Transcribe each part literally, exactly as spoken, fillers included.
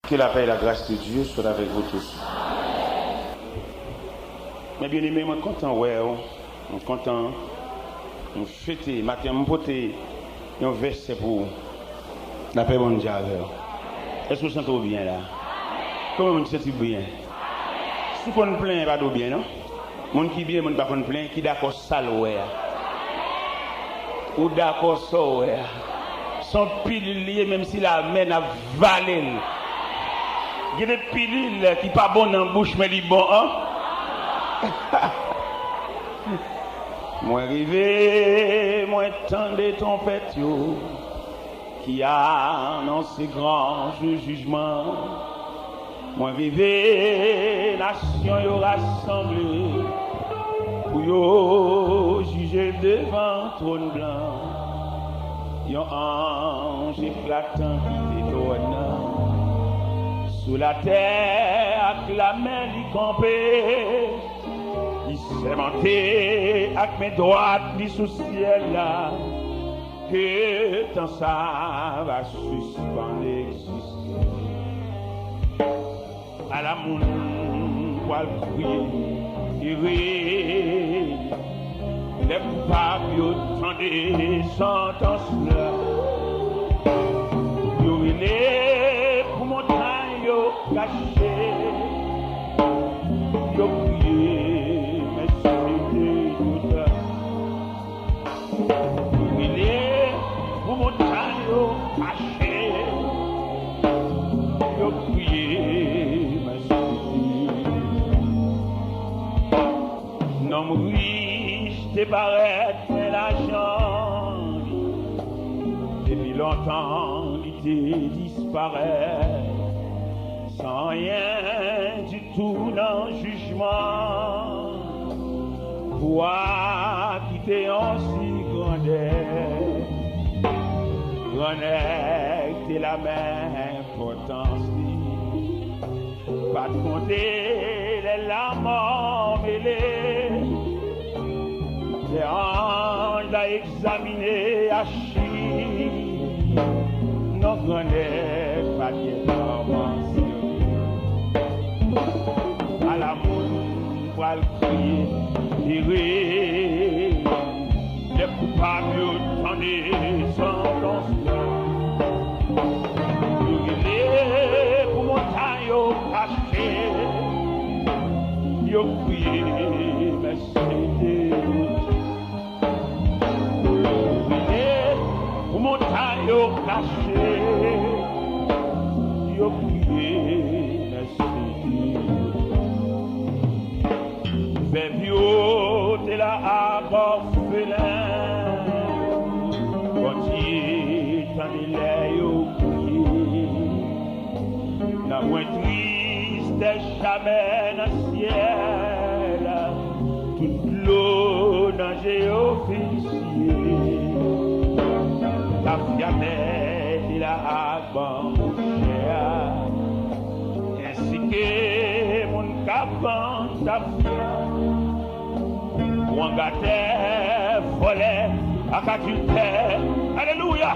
Que la paix et la grâce de Dieu soient avec vous tous. Mes bien-aimés, mwen kontan wè w. Mwen kontan. Mwen fete. Maten an, mwen pote yon vèsè pou ou. Lapè Bondye avè w. Èske w santi w byen la? Kòman moun santi w byen? Si w konn plenyen, pa di w byen, non. Moun ki byen, moun pa konn plenyen, ki dakò sa l wè a. Ou dakò sa w wè a. Se yon pilil li ye, menm si lamè n ap vale l. Gen de pilil ki pa bon nan bouch, men li bon an. Mwen rive, mwen tande twonpèt yo ki anonse gran jou jijman. Mwen rive, nasyon yo rasanble pou yo jije devan twòn blan. Yon anj eklatan kite twòn nan. Sou latè ak lamè li kanpe. Li sèmante ak men dwat li sou syèl la. Ke tan sa va sispann egziste. Ala moun pral kriye, ere. Lè koupab yo tande santans la, yo rele pou montay yo kache. Yo kriye, men se te tout. Yo rele pou montay yo kache. Yo kriye, men se te tout. Nonm rich te parèt plen lajan li. Depi lontan li te disparèt san anyen ditou nan jijman. Pou a kite yon si grandè. Grannèg te la men enpòtans li. Pa t konte lè lanmò mele. Lè anj la egzamine achiv, non, grannèg pa t gen pawòl sèvi. Ala moun pral kriye, ere. Lè koupab yo tande santans la, yo rele pou montay yo kache. Yo kriye, men se te tout. Yo rele pou montay yo kache. Yo kriye, men se te tout. Vèv yo te la ak òfelen, Bondye tande lè yo kriye. Nan mwen tristès jamè nan syèl, tout dlo nan je yo vin siye. Tafya mè te la ak banbou chè a, ensi ke moun k ap vann tafya. Wangatè, vòlè, ak adiltè, alelouya,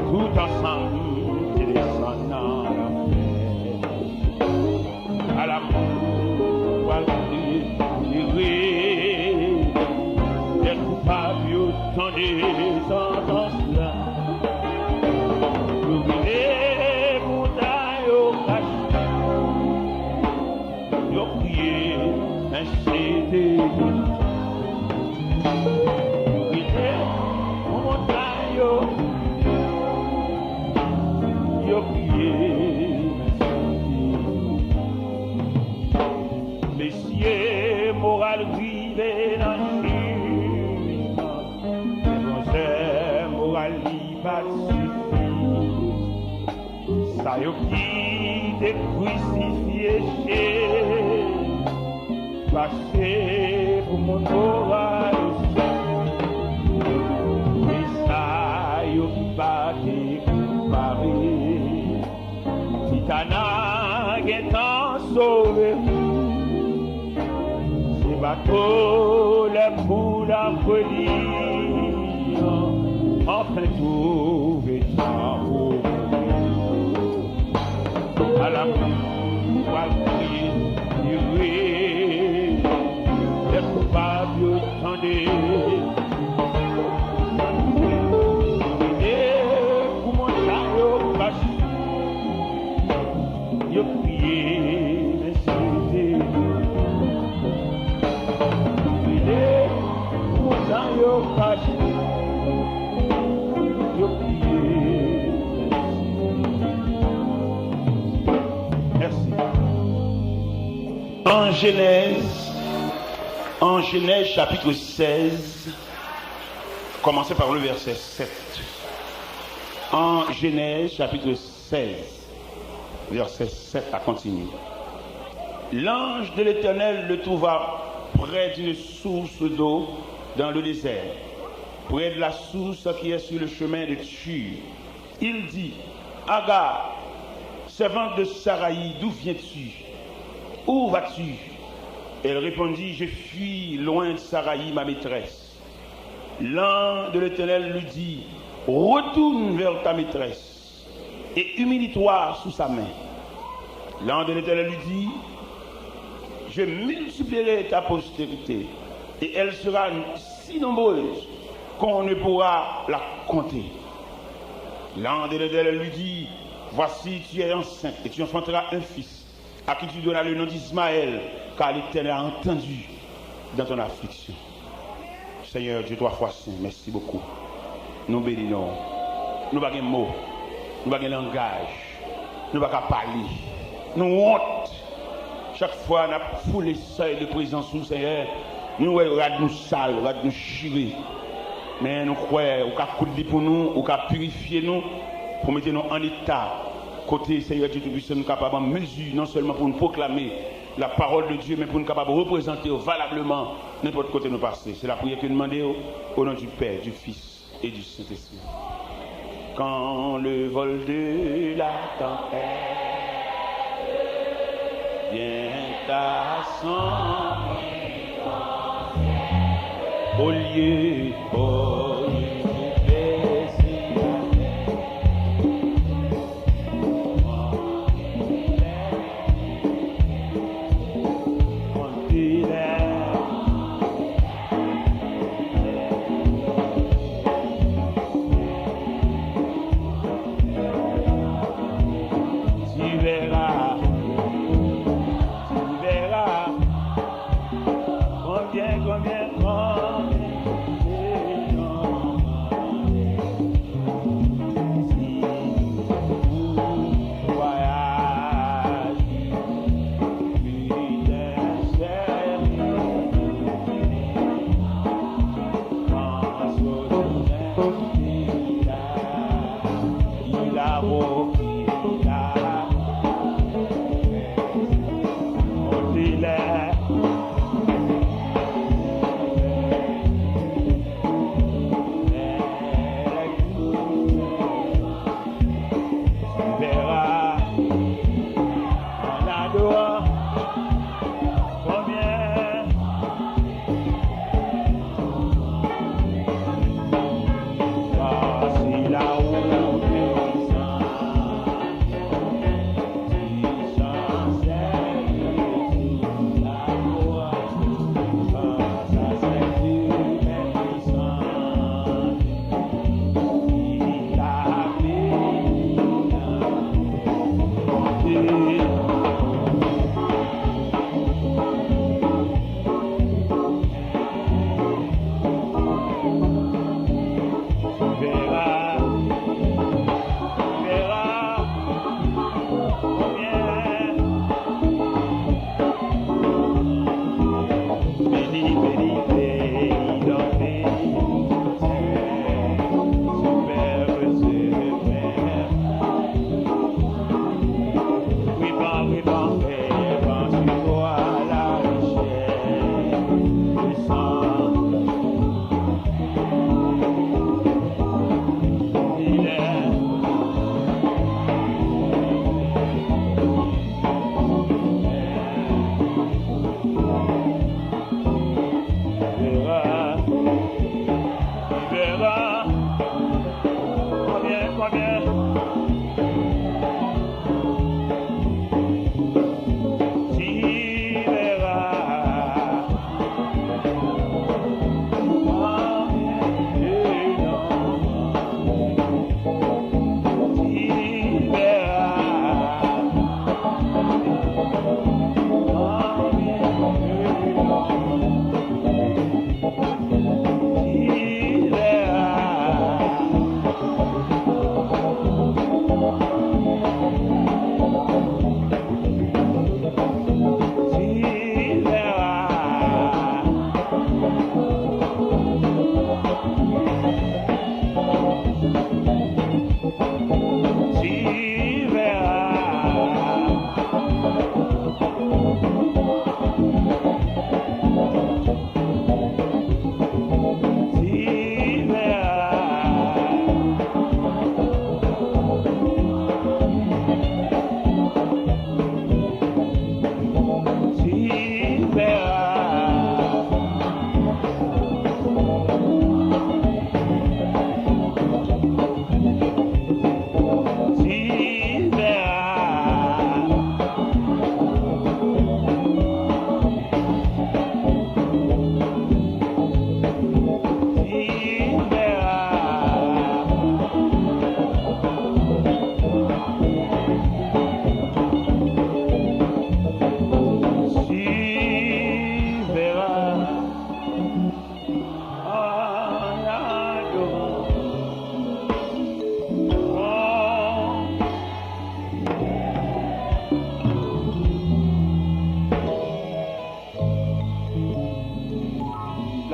tout ansanm te desann nan lanfè. Ala moun pral kriye, ere. Lè koupab yo tande santans la, yo rele montay yo kache. Yo kriye, men se te tout. Yo rele pou montay yo. Yo kriye, men se te tout. Mesye moral rive nan jijman. Men manzè moral li pa t sifi. Sa yo ki te krisifye Jezi pase pou moun moral osi. E sa yo ki pa te konpare, Titana gentan sove. Se bato lè boul ak reli anfen twouve tankou. Lakou, ou pral kriye, lere. Lè koupab yo tande, rele pou montanyo kache. Yo kriye, men Seyè, rele pou montanyo kache. Yo kriye, men Seyè. Mèsi. En Genèse, en Genèse chapitre seize, commencez par le verset sept. En Genèse chapitre seize, verset sept à continuer. L'ange de l'Éternel le trouva près d'une source d'eau dans le désert, près de la source qui est sur le chemin de Shur. Il dit, Agar, servante de Saraï, d'où viens-tu? Où vas-tu? Elle répondit, Je fuis loin de Saraï, ma maîtresse. L'ange de l'Éternel lui dit, Retourne vers ta maîtresse et humilie-toi sous sa main. L'ange de l'Éternel lui dit, Je multiplierai ta postérité, et elle sera si nombreuse qu'on ne pourra la compter. L'ange de l'Éternel lui dit, Voici, tu es enceinte et tu enfanteras un fils, à qui tu donneras le nom d'Ismaël, car l'Éternel a entendu dans ton affliction. Seigneur Dieu trois fois saint, merci beaucoup. Nou beni nou. Nou pa gen mo. Nou pa gen langaj. Nou pa ka pale. Nou wont. Chak fwa n ap foule sèy de prezans ou, Senyè, nou wè rad nou sal, rad nou chire. Men nou kwè ou ka koud li pou nou, ou ka pirifye nou, pou mete nou an eta kote, Senyè Dye Toupisan, nou kapab an mezi non sèlman pou nou pwoklame la parole de Dieu, men pou nou kapab reprezante w valableman nenpòt kote nou pase. Se lapriyè ke nou mande w, au nom du Père, du Fils et du Saint-Esprit. Quand le vol de la tempête vient à son au lieu, au lieu de baisser la tête, quand il est Tu verras, tu verras combien, combien, combien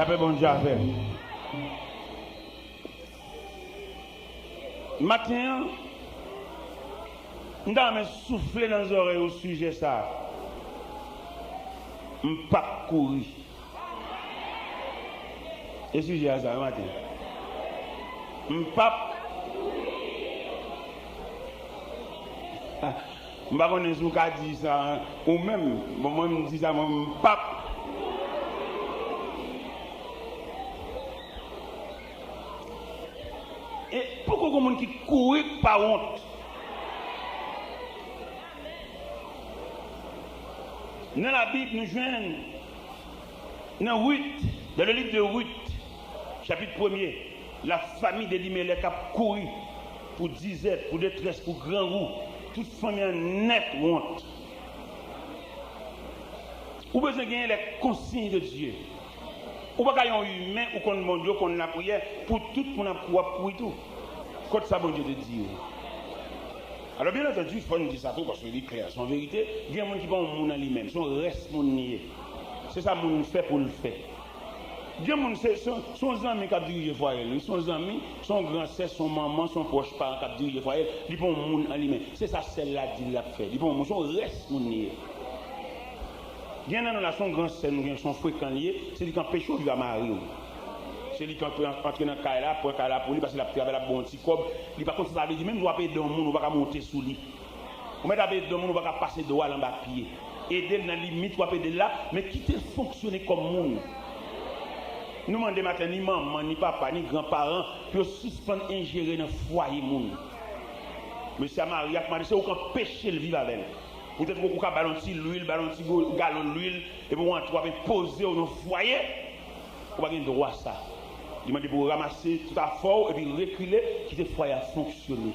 Apre Bondye a fè. Maten an, m ta renmen soufle nan zòrèy ou sijè sa a. M p ap kouri. E sijè a sa, maten. M p ap. M pa konnen si w ka di sa, ou menm. Bon, mwen, m di sa, mwen, m p ap. E poko gen moun ki kouri k pa wont. Nan Labib, nou jwenn nan Ruth, dans le livre de Ruth, chapitre premier, la famille d'Elimelech ap kouri pou dizèt, pou detrès, pou grangou. Tout fanmi an nèt wont. Ou bezwen genyen les consignes de Dieu. Ou pa ka yon imen ou konn Bondye, ou konn lapriyè, pou tout moun ap kou, ap kouri tou. Kot sa Bondye te di yo? Alò, byen antandi, fò n di sa tou, paske li klè, se yon verite. Gen moun ki pa yon moun an li menm, se yon rès moun li ye. Se sa moun fè pou l fè. Gen moun, se, se, se yon zanmi k ap dirije fwaye l, wi. Se yon zanmi, se yon gran sè, se yon manman, se yon pwòch paran k ap dirije fwaye l. Li pa yon moun an li menm. Se sa sè l la di l ap fè. Li pa yon moun, se yon rès moun li ye. Gen nan nou la, se yon gran sè nou gen, se yon frekan li ye, se li k anpeche w viv a mari w. Se li k antre, antre nan kay la, pran kay la pou li, paske l ap travay, l ap ba w yon ti kòb. Li pa konn sa sa vle di, menm lè w ap ede yon moun, ou pa ka monte sou li. Ou mèt ap ede yon moun, ou pa ka pase dwa l anba pye. Ede l nan limit w ap ede l la, men kite l fonksyone kòm moun. Nou mande maten, ni manman, ni papa, ni gran paran, pou yo sispann enjere nan fwaye moun. Mesye a marye ak madanm, se ou k anpeche l viv avè l. Poutèt ou ka ba l yon ti lwil, ba l yon ti go-, galon lwil, epi w antre w ap enpoze w nan fwaye. Ou pa gen dwa sa. Li mande pou w ranmase tout afè w epi rekile, kite fwaye a fonksyone.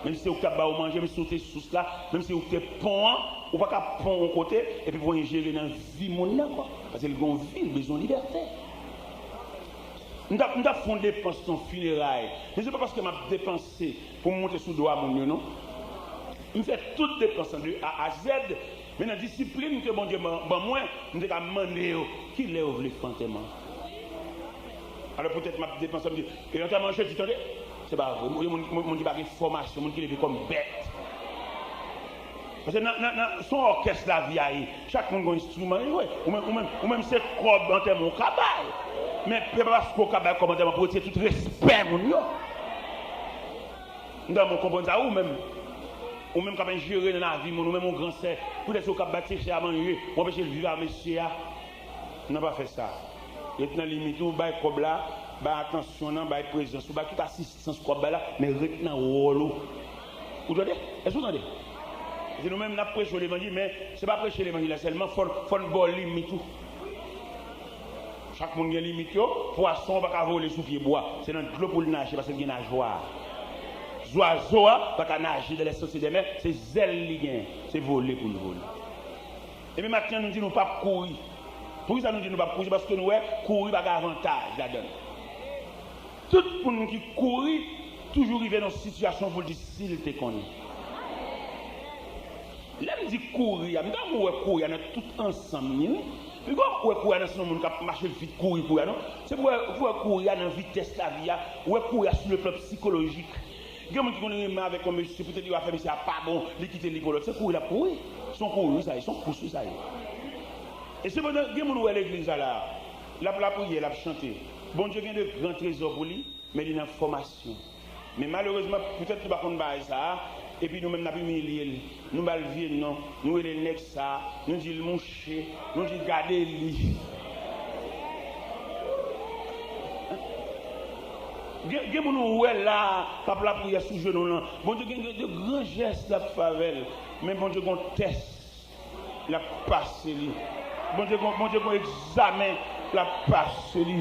Menm si se ou ki t ap ba yo manje, menm si ou te sous la, menm si ou te pon an, ou pa ka pon yon kote epi pou enjere nan vi moun nan ankò. Paske l gen yon vi, l bezwen libète. M t ap, m t ap fè yon depans nan fineray. Men se pa paske m ap depanse pou m monte sou do a moun yo, non. M fè tout depans lan de A a Z, men nan disiplin ke Bondye ban, ban mwen, m te ka mande yo kilè yo vle fè antèman. Alò, poutèt m ap depanse, m di, e antèman jedi, tande? Se pa vre. Moun, moun, moun ki pa gen fòmasyon, moun ki leve kòm bèt. Paske nan, nan, nan, se yon òkès lavi a ye. Chak moun gen yon enstriman li jwe. Ou menm, ou menm, ou menm se kòb antèman ou ka bay. Men se pa paske ou ka bay kòb antèman pou retire tout respè moun yo. M ta renmen w konprann sa, ou menm. Ou menm k ap enjere nan lavi moun, ou menm yon gran sè. Poutèt se ou k ap bay ti sè a manje, ou anpeche l viv ak mesye a. Non, pa fè sa. Ret nan limit ou, bay kòb la, bay atansyon nan, bay prezans ou, bay tout asistans kòb bay la, men ret nan wòl ou. Ou tande? Èske ou tande? Se nou menm n ap preche levanjil, men se pa preche levanjil la sèlman, fò, fò n ba w limit ou. Chak moun gen limit yo. Pwason pa ka vole sou pye bwa. Se nan dlo pou l naje paske l gen najwa. Zwazo a pa ka naje dans les sentiers des mers, se zèl li gen, se vole pou l vole. Ebyen, maten an, nou di nou p ap kouri. Poukisa nou di nou p ap kouri? Se paske nou wè kouri pa gen avantaj ladan l. Tout moun ki kouri toujou rive nan yon sitiyasyon pou l di si l te konnen. Lè m di kouri a, m ta renmen w wè kouri a nan tout ansanm li, wi. Piga w wè kouri a nan se yon moun k ap mache vit kouri, kouri a, non. Se pou w wè, pou w wè kouri a nan vitès lavi a, w wè kouri a sou le plan psikolojik. Gen moun ki konn renmen avèk yon mesye, poutèt li wè afè mesye a pa bon, li kite li pou lòt. Se kouri l ap kouri. Se yon kouri, wi, sa ye. Se yon kous, wi, sa ye. E sepandan, gen moun ou wè legliz la la, l ap lapriyè, l ap chante. Bondye gen de gran trezò pou li, men li nan fòmasyon. Men malerezman, poutèt li pa konn bagay sa a, epi nou menm n ap imilye l. Nou ba l vye non, nou rele l nèg sa, nou di l mouche, nou di gade li. Gen, gen moun ou wè la, k ap lapriyè sou jenou l lan. Bondye gen, gen de gran jès l ap fè avè l. Men Bondye gen yon tès l ap pase li. Bondye gen, Bondye gen yon egzamen l ap pase li.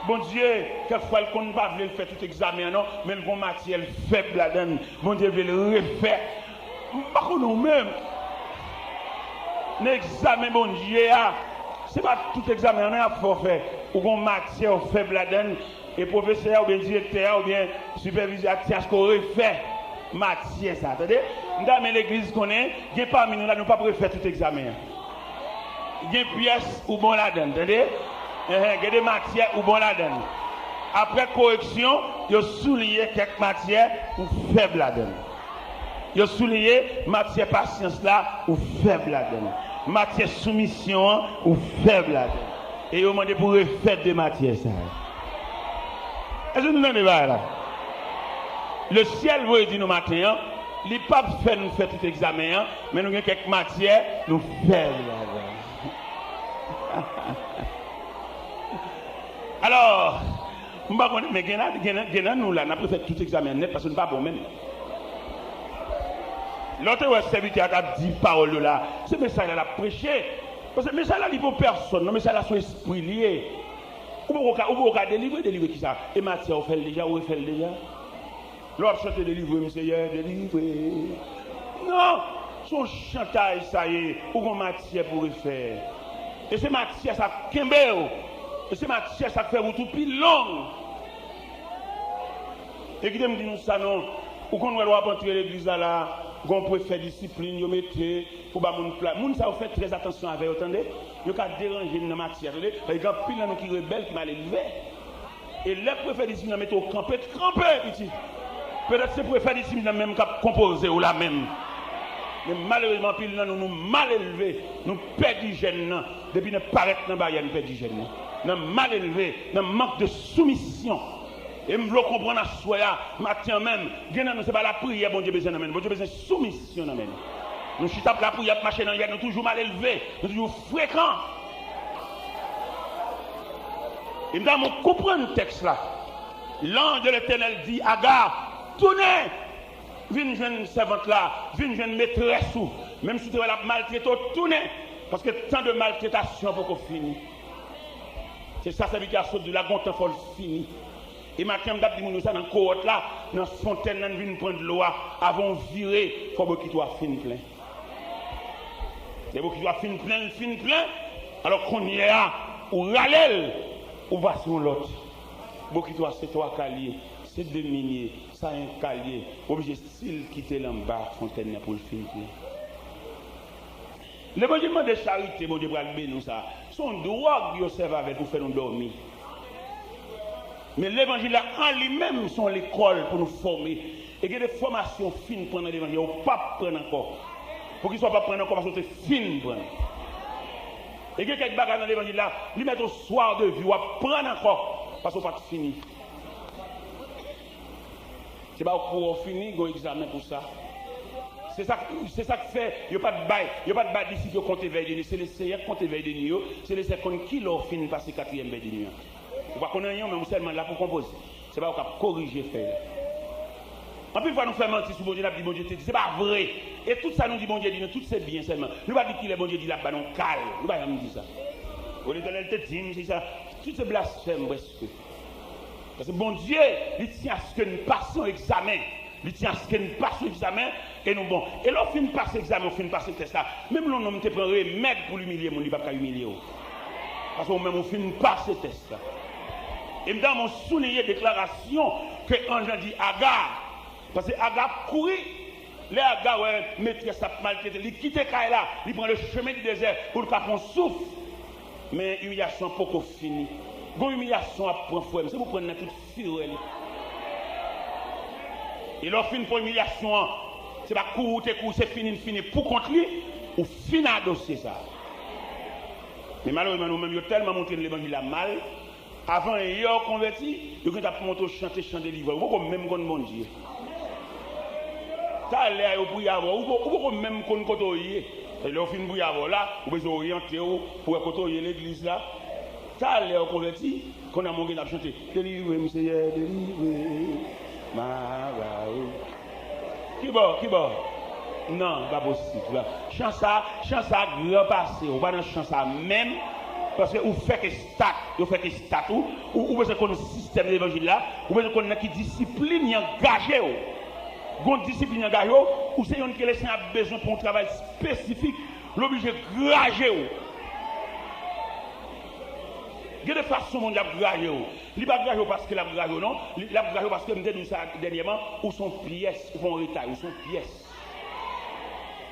Bondye, kèk fwa, l konn pa vle l fè tout egzamen an non, men l gen yon matyè l fèb ladan l. Bondye vle l refè. M pa konnen ou menm. Nan egzamen Bondye a, se pa tout egzamen an non y ap fè w fè. Ou gen yon matyè w fèb ladan l, e pwofesè a oubyen direktè a oubyen sipèvizè a te achte w refè matyè sa, tande? M ta renmen legliz konnen, gen pami nou la, nou p ap refè tout egzamen an. Gen pyès ou bon ladan l, tande? Enhen, gen de matyè ou bon ladan l. Apre koreksyon, yo souliye kèk matyè ou fèb ladan l. Yo souliye matyè pasyans la ou fèb ladan l. Matyè soumisyon an ou fèb ladan l. E yo mande pou refè de matyè sa yo. Èske nou tande bagay la? Lesyèl voye di nou maten an, li p ap fè nou fè tout egzamen an, men nou gen kèk matyè nou fèb ladan l. Alò, m pa konnen, men gen nan, gen nan, gen nan nou la, n ap refè tout egzamen an nèt paske nou pa bon menm. Lè w te wè sèvitè a t ap di pawòl yo la, se mesaj la l ap preche. Paske mesaj la, li pou pèsonn, non, mesaj la, se yon espri li ye. Ou poko ka, ou poko ka delivre, delivre kisa? E matyè, ou fè l deja, ou refè l deja? Lè w ap chante delivre m, Seyè, delivre. Non, se yon chantay sa ye, ou gon matyè pou refè. E se matyè sa k kenbe w. E se matyè sa k fè wout ou pi long. E kite m di nou sa non, ou konn wè lè w ap antre legliz la la, gon prefè disiplin yo mete pou ba moun pla. Moun sa yo fè trè atansyon avè yo, tande. Yo ka deranje n nan matyè, tande. Paske gen anpil nan nou ki rebèl, ki malelve. E lè prefè disiplin nan mete w kanpe, kanpe, piti. Petèt se prefè disiplin nan menm k ap konpoze w la menm. Men malerezman, anpil nan nou, nou malelve, nou pèdi jèn nan. Depi n parèt nan baryè, nou pèdi jèn nan. Nan malelve, nan mank de soumisyon. E m vle w konprann aswè a, maten an menm, gen nan nou, se pa lapriyè Bondye bezwen nan men nou. Bondye bezwen soumisyon nan men nou. Nou chita ap lapriyè, ap mache nan yèt, nou toujou malelve, nou toujou frekan. E m ta renmen w konprann tèks la. L'ange de l'Éternel dit, Aga, tounen! Vin jwenn sèvant la, vin jwenn metrès ou. Menm si w te wè l ap maltrete w, tounen! Paske tan de maltretasyon poko fini. Se sa sèvitè a sot di la, gon tan fò l fini. E maten an, m t ap di moun yo sa nan kowòt la, nan fontèn nan, n vin pran dlo a, avan w vire, fò bokit ou a fin plen. Lè bokit ou a fin plen, l fin plen, alò kounye a, ou rale l, ou pase yon lòt. Bokit ou a se twa kal ye, se de min ye, sa yon kal ye, ou oblije still kite l anba fontèn nan pou l fin plen. Levanjil mande charite, Bondye pral beni w sa. Se yon dwòg yo sèvi avè l pou fè nou dòmi. Men levanjil la an li menm se yon lekòl pou nou fòme. E gen de fòmasyon w fin pran nan levanjil la, ou p ap pran ankò. Poukisa w p ap pran ankò? Paske w te fin pran. E gen kèk bagay nan levanjil la, li mèt ou swa de vi, w ap pran ankò, paske w pa t fini. Se pa kou w fini, gon egzamen pou sa. Se sa, se sa k fè yo pa t bay, yo pa t bay disip yo konte vèy de nwi. Se Lesenyè k konte vèy de nwi yo. Se Lesenyè k konn kilè w fin pase katriyèm vèy de nwi an. Ou pa konn anyen, men ou sèlman la pou konpoze. Se pa ou k ap korije fèy la. Anpil fwa nou fè manti sou Bondye, n ap di Bondye te di. Se pa vre. E tout sa nou di Bondye di nou, tout se byen sèlman. Nou pa di kilè Bondye di l ap ba nou kal. Nou pa janm di sa. O Letènèl te di m, se sa. Tout se blasfèm prèske. Paske Bondye, li tyen aske n pase yon egzamen. Li tyen aske n pase yon egzamen e nou bon. E lè w fin pase egzamen, w fin pase tès la, menm lè yon nonm te pran remèd pou l imilye moun, li p ap ka imilye w. Paske ou menm, ou fin pase tès la. E m ta renmen w souliye deklarasyon ke anj lan di Aga. Paske Aga ap kouri. Lè Aga wè metrès ap maltrete l, li kite kay la, li pran le chemin du désert pou l ka pran souf. Men imilyasyon an poko fini. Gon imilyasyon w ap pran, frè m, se pou pran nan tout firè li. E lè w fin pran imilyasyon an, se pa kouri w te kouri, se fini l fini pou kont li, ou fin adosye sa. Men malerezman, nou menm, yo tèlman montre n levanjil la mal, avan yè w konvèti, yo gentan ap montre w chante chan delivrans. Ou poko menm konn Bondye. Talè a yo priye avè w, ou po-, ou poko menm konn kote w ye. E lè yo fin priye avè w la, ou bezwen oryante w pou wè kote w ye legliz la. Talè w konvèti, kounye a moun gentan ap chante, delivre m, Seyè, delivre m, m a ba ou. Kibò, kibò? Non, pa posib. Chan sa, chan sa gran pase w. Ou pa nan chan sa menm, paske ou fèk estat, yo fèk estat ou. Ou, ou bezwen konn sistèm levanjil la, ou bezwen konn nan ki disiplin y angaje w. Gon disiplin y angaje w, ou se youn ke Lesenyè ap bezwen pou yon travay espesifik, l oblije graje w. Gen de fason Bondye ap graje w. Li pa graje w paske l ap graje w, non. Li, l ap graje w paske m te di w sa dènyèman, ou se yon pyès, ou pa yon retay, ou se yon pyès.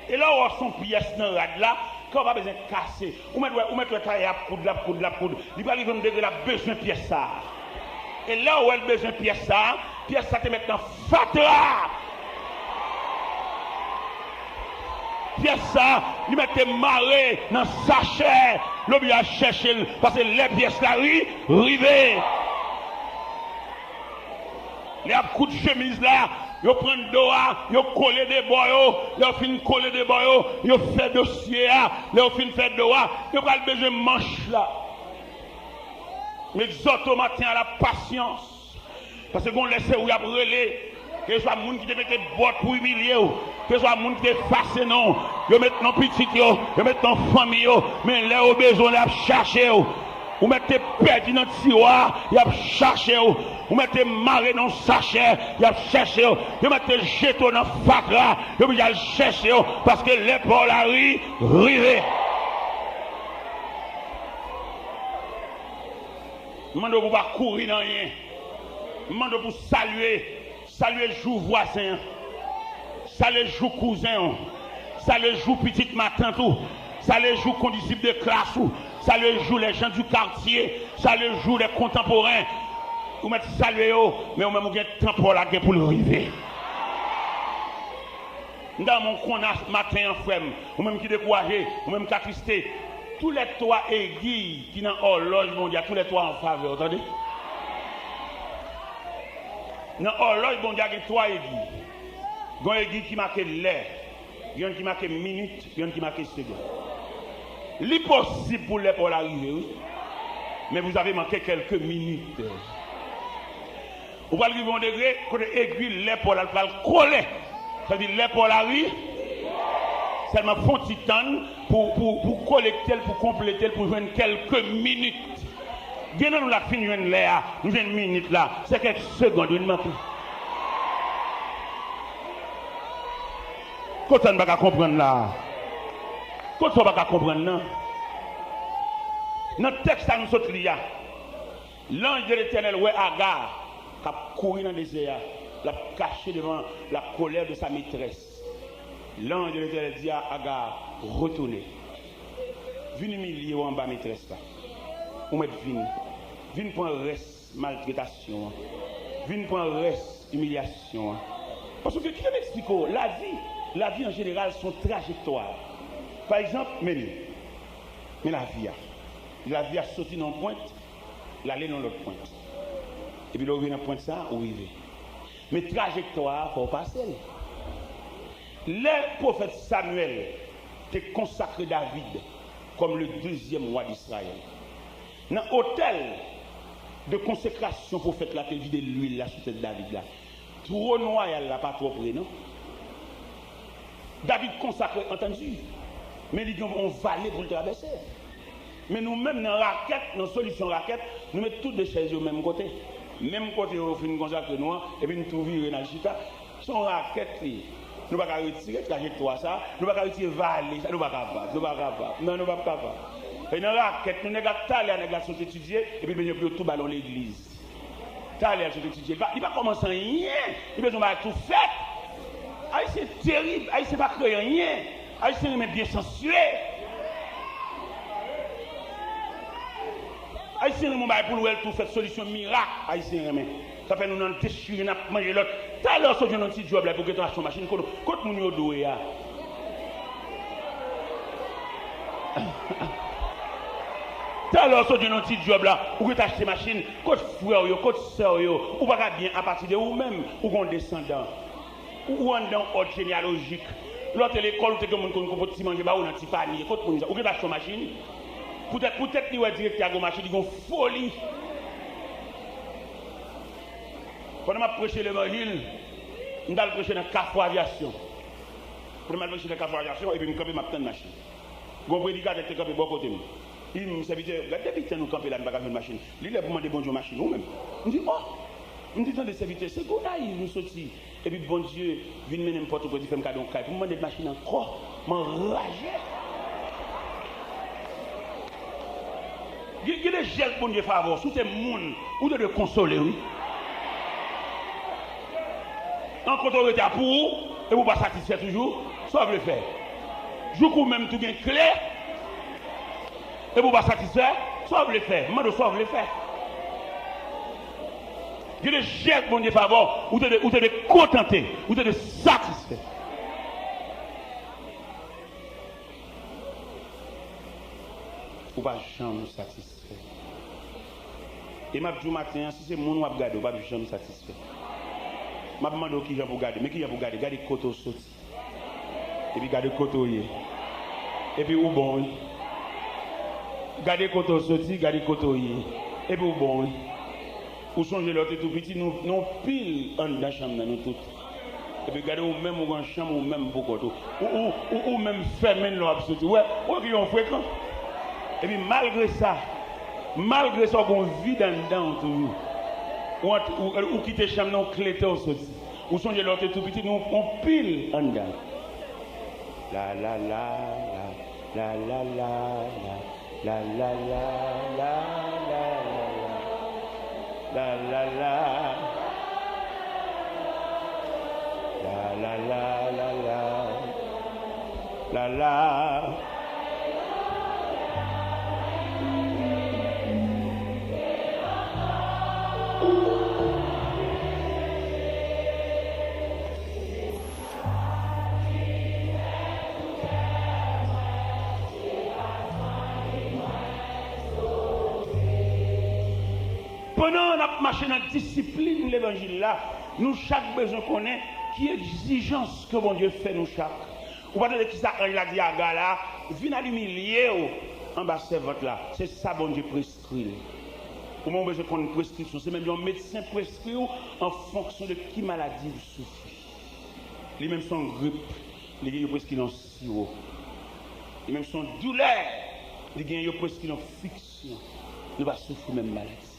E lè w wè w se yon pyès nan rad la, Kè w pa bezwen kase. Ou mèt wè, ou mèt wè tayè ap koud, l ap koud, l ap koud. Li pral rive yon degre l ap bezwen pyès sa a. E lè w wè l bezwen pyès sa a, pyès sa te mèt nan fatra. Pyès sa a, li mèt te mare nan sachè. L oblije al chèche l, paske lè pyès la ri, rive. Lè y ap koud chemiz la, yo pran do a, yo kole de bò yo. Lè yo fin kole de bò yo, yo fè dosye a. Lè yo fin fè do a, yo pral bezwen manch la. M egzòte w maten an a la pasyans. Paske gon lè se ou y ap rele. Keseswa moun ki te mete bòt pou imilye w. Keseswa moun ki te efase non w. Yo met non pitit yo. Yo met non fanmi yo. Men lè yo bezwen w, lè y ap chache w. Ou mèt te pèdi nan tiwa, y ap chache w. Ou mèt te mare nan yon sachè, y ap chèche w. Yo mèt te jete w nan fatra, yo oblije al chèche w, paske lè pa w la ri, rive. M mande w pou w pa kouri nan anyen. M mande w pou w salye. Salye jou vwazen an. Salye jou kouzen w. Salye jou pitit matant ou. Salye jou kondisip de klas ou. Salye jou les gens du quartier. Salye jou les contemporains. Ou mèt salye yo, men ou menm ou gen tan pa w la gen pou l rive. M ta renmen w konn maten an, frè m. Ou menm ki dekouraje, ou menm k atriste. Tou lè twa egiy ki nan òlòj Bondye a, tou lè twa an favè w, tande? Nan òlòj Bondye a gen twa egiy. Gen yon egiy ki make lè, gen youn ki make minit, gen youn ki make segonn. Li posib pou lè pa w la rive, wi. Men vous avez manqué quelques minutes. Ou pral rive yon degre kote egiy lè pa w la pral kole. Sa vle di lè pa w la ri. Sèlman fè yon ti tann pou, pou, pou kolekte l, pou konplete l, pou jwenn kèlke minit. Gen nan nou la k fin jwenn lè a, nou jwenn minit la, se kèk segonn wi n manke. Kot sa n pa ka konprann la? Kot sa w pa ka konprann nan? Nan tèks sa nou sot li a, L'ange de l'Éternel wè Aga k ap kouri nan dezè a, l ap kache devan la colère de sa maîtresse. L'ange de l'Éternel di a Aga, retounen. Vin imilye w anba metrès la. Ou mèt vin. Vin pran rès maltretasyon an. Vin pran rès imilyasyon an. Paske, kite m eksplike w, lavi, lavi an jeneral se yon trajektwa. Pa egzanp, men li. Men lavi a. Lavi a soti nan yon pwent, l ale nan lòt pwent. Epi lè w rive nan pwent sa a, ou rive. Men trajektwa a, fò w pase l. Lè pwofèt Samyèl te konsakre David kòm le dezyèm wa d Izrayèl, nan otèl de konsekrasyon pwofèt la te vide lwil la sou tèt David la, twòn wayal la pa twò pre, non. David konsakre, antandi, men li gen yon vale pou l travèse. Men nou menm, nan rakèt, nan solisyon rakèt, nou met tout de chèz yo menm kote. Menm kote yo fin konsakre nou an, epi n tou vire n al chita. Se yon rakèt li ye. Nou pa ka retire trajektwa sa, nou pa ka retire vale sa, nou pa kapab, nou pa kapab. Non, nou p ap kapab. E nan rakèt nou, nèg la, talè a nèg la sot etidye, epi l bezwen pou yo tou ba l yon legliz. Talè a l sot etidye, li pa, li pa kòmanse anyen, li bezwen bay tou fèt. Ayisyen terib, Ayisyen pa kreye anyen. Ayisyen renmen byen sansye. Ayisyen renmen yon bagay pou l wè l tou fèt, solisyon mirak, Ayisyen renmen. Sa fè nou nan dechire, n ap manje lòt. Talè w sot jwenn yon ti djòb la pou w gentan achte yon machin, kot, kot moun yo dwe a? Talè w sot jwenn yon ti djòb la, ou gentan achte machin, kot frè w yo, kot sè w yo? Ou pa ka byen apati de ou menm, ou gen yon desandan. Ou, ou anndan yon òd jeneyalojik. Lè w te lekòl, ou te gen moun konn konpote ti manje ba ou nan ti panye. Kot moun sa? Ou gentan achte yon machin? Poutèt, poutèt li wè direktè a gen yon machin, li gen yon foli. Pandan m ap preche levanjil, m t al preche nan Kafou Avyasyon. Pandan m al preche nan Kafou Avyasyon, epi m kanpe, m ap tann machin. Gon predikatè ki te kanpe bò kote m. Li di m, "Sèvitè, gad depi tan nou kanpe la, nou pa ka jwenn machin. Li lè pou mande Bondye yon machin, ou menm." M di, "Oh!" M di, "Tande, sèvitè, se Gonayiv m soti. Epi Bondye vin mennen m Pòtoprens, li fè m kado yon kay pou m mande l machin ankò." M anraje. Gen, gen de jès Bondye fè avè w, si w te moun, ou te dwe konsole, wi. An kote w rete a pou ou, epi w pa satisfè toujou, sa w vle fè? Jouk ou menm tou gen kle, Epi w pa satisfè, sa w vle fè? M mande w sa w vle fè. Gen de jès Bondye fè avè w, ou te dwe, ou te dwe kontante, ou te dwe satisfè. Ou pa janm satisfè. E m ap di w maten an, si se moun w ap gade, w p ap janm satisfè. M ap mande w kijan pou w gade, men kijan pou w gade, gade kote w soti. Epi gade kote w ye. Epi ou bon, wi. Gade kote w soti, gade kote w ye. Epi ou bon, wi. Ou sonje lè w te tou piti, nou, nou pil anndan chanm nan, nou tout. Epi gade ou menm, ou gen chanm ou menm pou kont ou. Ou, ou, ou, ou menm fèmen l lè w ap soti. Ou wè, ou wè ki yon frekan. Epi malgre sa, malgre sa, w gen yon vid anndan w toujou. Ou ant-, ou, ou kite chanm nan, ou klete w soti. Ou sonje lè w te tou piti, nou yon pil anndan. La, la, la, la, la, la, la, la. La, la, la, la, la, la, la. La, la, la, la. La, la, la, la, la. La, la. Pandan n ap mache nan disiplin levanjil la, nou chak bezwen konnen ki egzijans ke Bondye fè nou chak. Ou pa tande kisa anj la di Aga la? Vin al imilye w anba sèvant la. Se sa Bondye preskri l. Ou menm ou bezwen konn preskripsyon. Se menm jan yon medsen preskri w an fonksyon de ki maladi ou soufri. Li menm se yon grip, li gen yo preskri l yon siwo. Li menm se yon doulè, li gen yo preskri l yon fiksyon. Nou pa soufri menm maladi.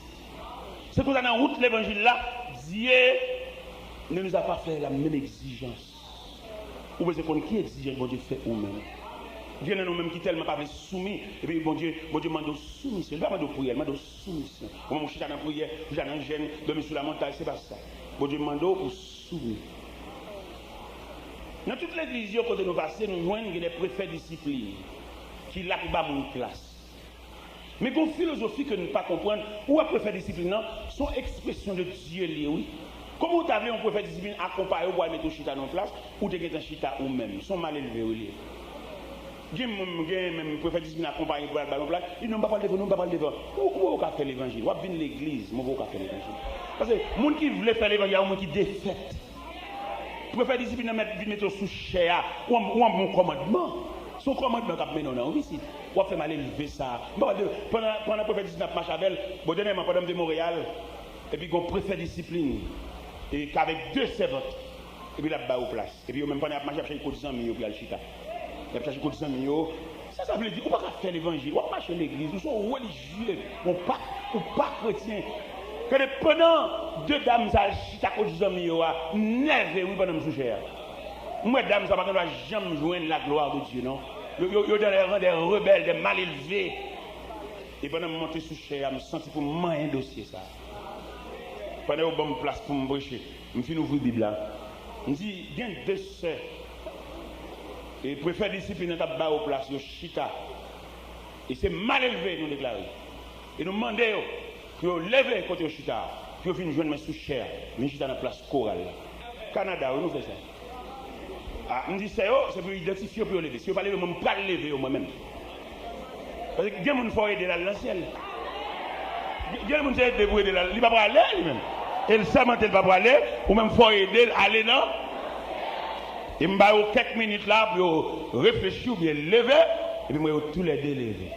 Se konsa nan wout levanjil la, Dieu ne nous a pas fait la même exigence. Ou bezwen konn ki egzijans Bondye fè ou menm. Gen nan nou menm ki tèlman pa vle soumi, epi Bondye, Bondye mande w soumisyon. Li pa mande w priyè, li mande w soumisyon. Ou menm ou chita nan priyè, ou chita nan jèn, dòmi sou lamontaj, se pa sa. Bondye mande w pou soumi. Nan tout legliz yo kote nou pase, nou jwenn gen de prefè disiplin ki la pou ba moun plas. Men gen yon filozofi ke nou pa konprann. Ou wè prefè disiplin nan, se yon ekspresyon de Dye li ye, wi. Kòman ou ta vle yon prefè disiplin akonpaye w pou al mete w chita nan yon plas, ou te gentan chita ou menm? Se yon malelve, wi, li ye. Gen moun, gen menm prefè disiplin akonpaye pou al ba yon plas, li di, "Non, m pa pral devan, non, m pa pral devan." Ou, ou, ou ka fè levanjil, w ap vin legliz, men ou ka fè levanjil. Paske moun ki vle fè levanjil, a yon moun ki defèt. Prefè disiplin nan mèt vin mete w sou chè a. Ou an, ou an bon kòmandman. Se yon kòmandman k ap mennen w nan yon visit. W ap fè malelve sa. M pa pral de, pandan, pandan prefè disiplin ap mache avè l, bon, dènyèman, pandan m te Monreyal, epi gen yon prefè disiplin, e, k avèk de sèvant, epi l ap ba yo plas. Epi yo menm, pandan y ap mache, y ap chache kot zanmi yo pou y al chita. Y ap chache kot zanmi yo. Sa sa vle di, ou pa ka fè levanjil, w ap mache legliz, ou se yon relijye, ou pa, ou pa kretyen. Gade, pandan de dam sa al chita kot zanmi yo a, m nève, wi, pandan m sou chè a. M wè dam sa pa gen dwa janm jwenn la gloire de Dieu, non. Yo, yo, yo dans les rangs des rebelles, des mal élevés. E pandan m monte sou chè a, m santi pou m manyen dosye sa. Pandan yo ban m plas pou m preche, m fin ouvri Bib la. M di, gen de sè. E prefè disiplin nan t ap ba yo plas, yo chita. E se malelve nou deklare. E nou mande yo pou yo leve kote yo chita a, pou yo vin jwenn mwen sou chè a, vin chita nan plas koral la. Kanada, wi, nou fè sa. A, m di sè yo, se pou yo idantifye yo, pou yo leve. Si yo pa leve, mwen, m pral leve yo, mwen menm. Paske gen moun fò w ede l al nan syèl. Gen, gen moun se ede pou ede l al, li pa prale li menm. E l sèmante l pa prale, ou menm fò w ede l ale nan. E m ba yo kèk minit la pou yo reflechi oubyen leve, epi m wè yo toulède leve.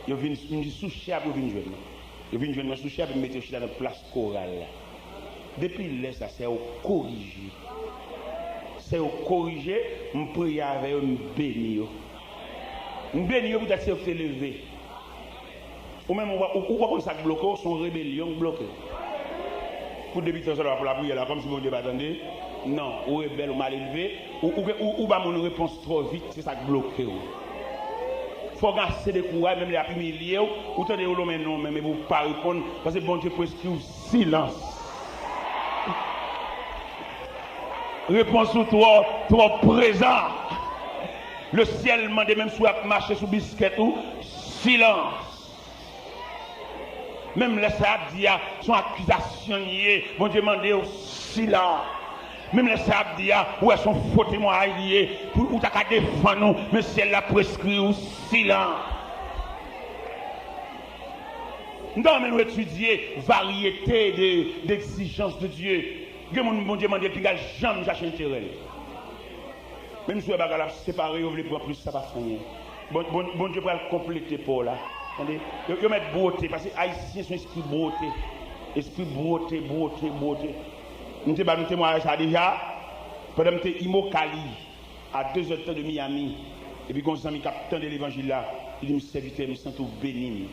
Yo vin, m di sou chè a pou yo vin jwenn mwen. Yo vin jwenn mwen sou chè a, epi m mete yo chita nan plas koral la. Depi lè sa, sè yo korije. Sè yo korije, m priye avè yo, m beni yo. M beni yo poutèt se yo ki te leve. Ou menm, ou pa, ou, ou pa konn sa k bloke w, se yon rebelyon k bloke w. Pou depi tan sa w ap lapriyè la, kòmsi Bondye pa tande. Non, ou rebèl, ou malelve, ou, ou, ou, ou ba moun repons twò vit, se sa k bloke w. Fò w gen ase de kouraj, menm lè y ap imilye w, ou tande yo lonmen non w menm, epi w pa reponn, paske Bondye preskri w silans. Repons ou twò, twò prezan. Le syèl mande, menm si w ap mache sou biskèt ou, Silans. Menm lè sa y ap di a, se yon akizasyon l ye, Bondye mande w silans. Menm lè sa y ap di a, ou wè se yon fo temwayaj li ye, pou ou ta ka defann ou, men syèl la preskri w silans. M ta renmen nou etidye varyete de, de egzijans de Dye. Gen moun Bondye mande l, piga l janm chache enterè l. Menm si w wè bagay la ap separe yo, vle pran plis, sa pa fè anyen. Bon, bon, Bondye pral konplete pa w la. Tande? Yo, yo mèt bwote, paske Ayisyen se yon espri bwote. Espri bwote, bwote, bwote. M te ba nou temwayaj sa deja. Pandan m te Immokalee, a de zè de tan de Miami, epi gon zanmi k ap tande levanjil la, li di m, "Sèvitè, m santi w beni m.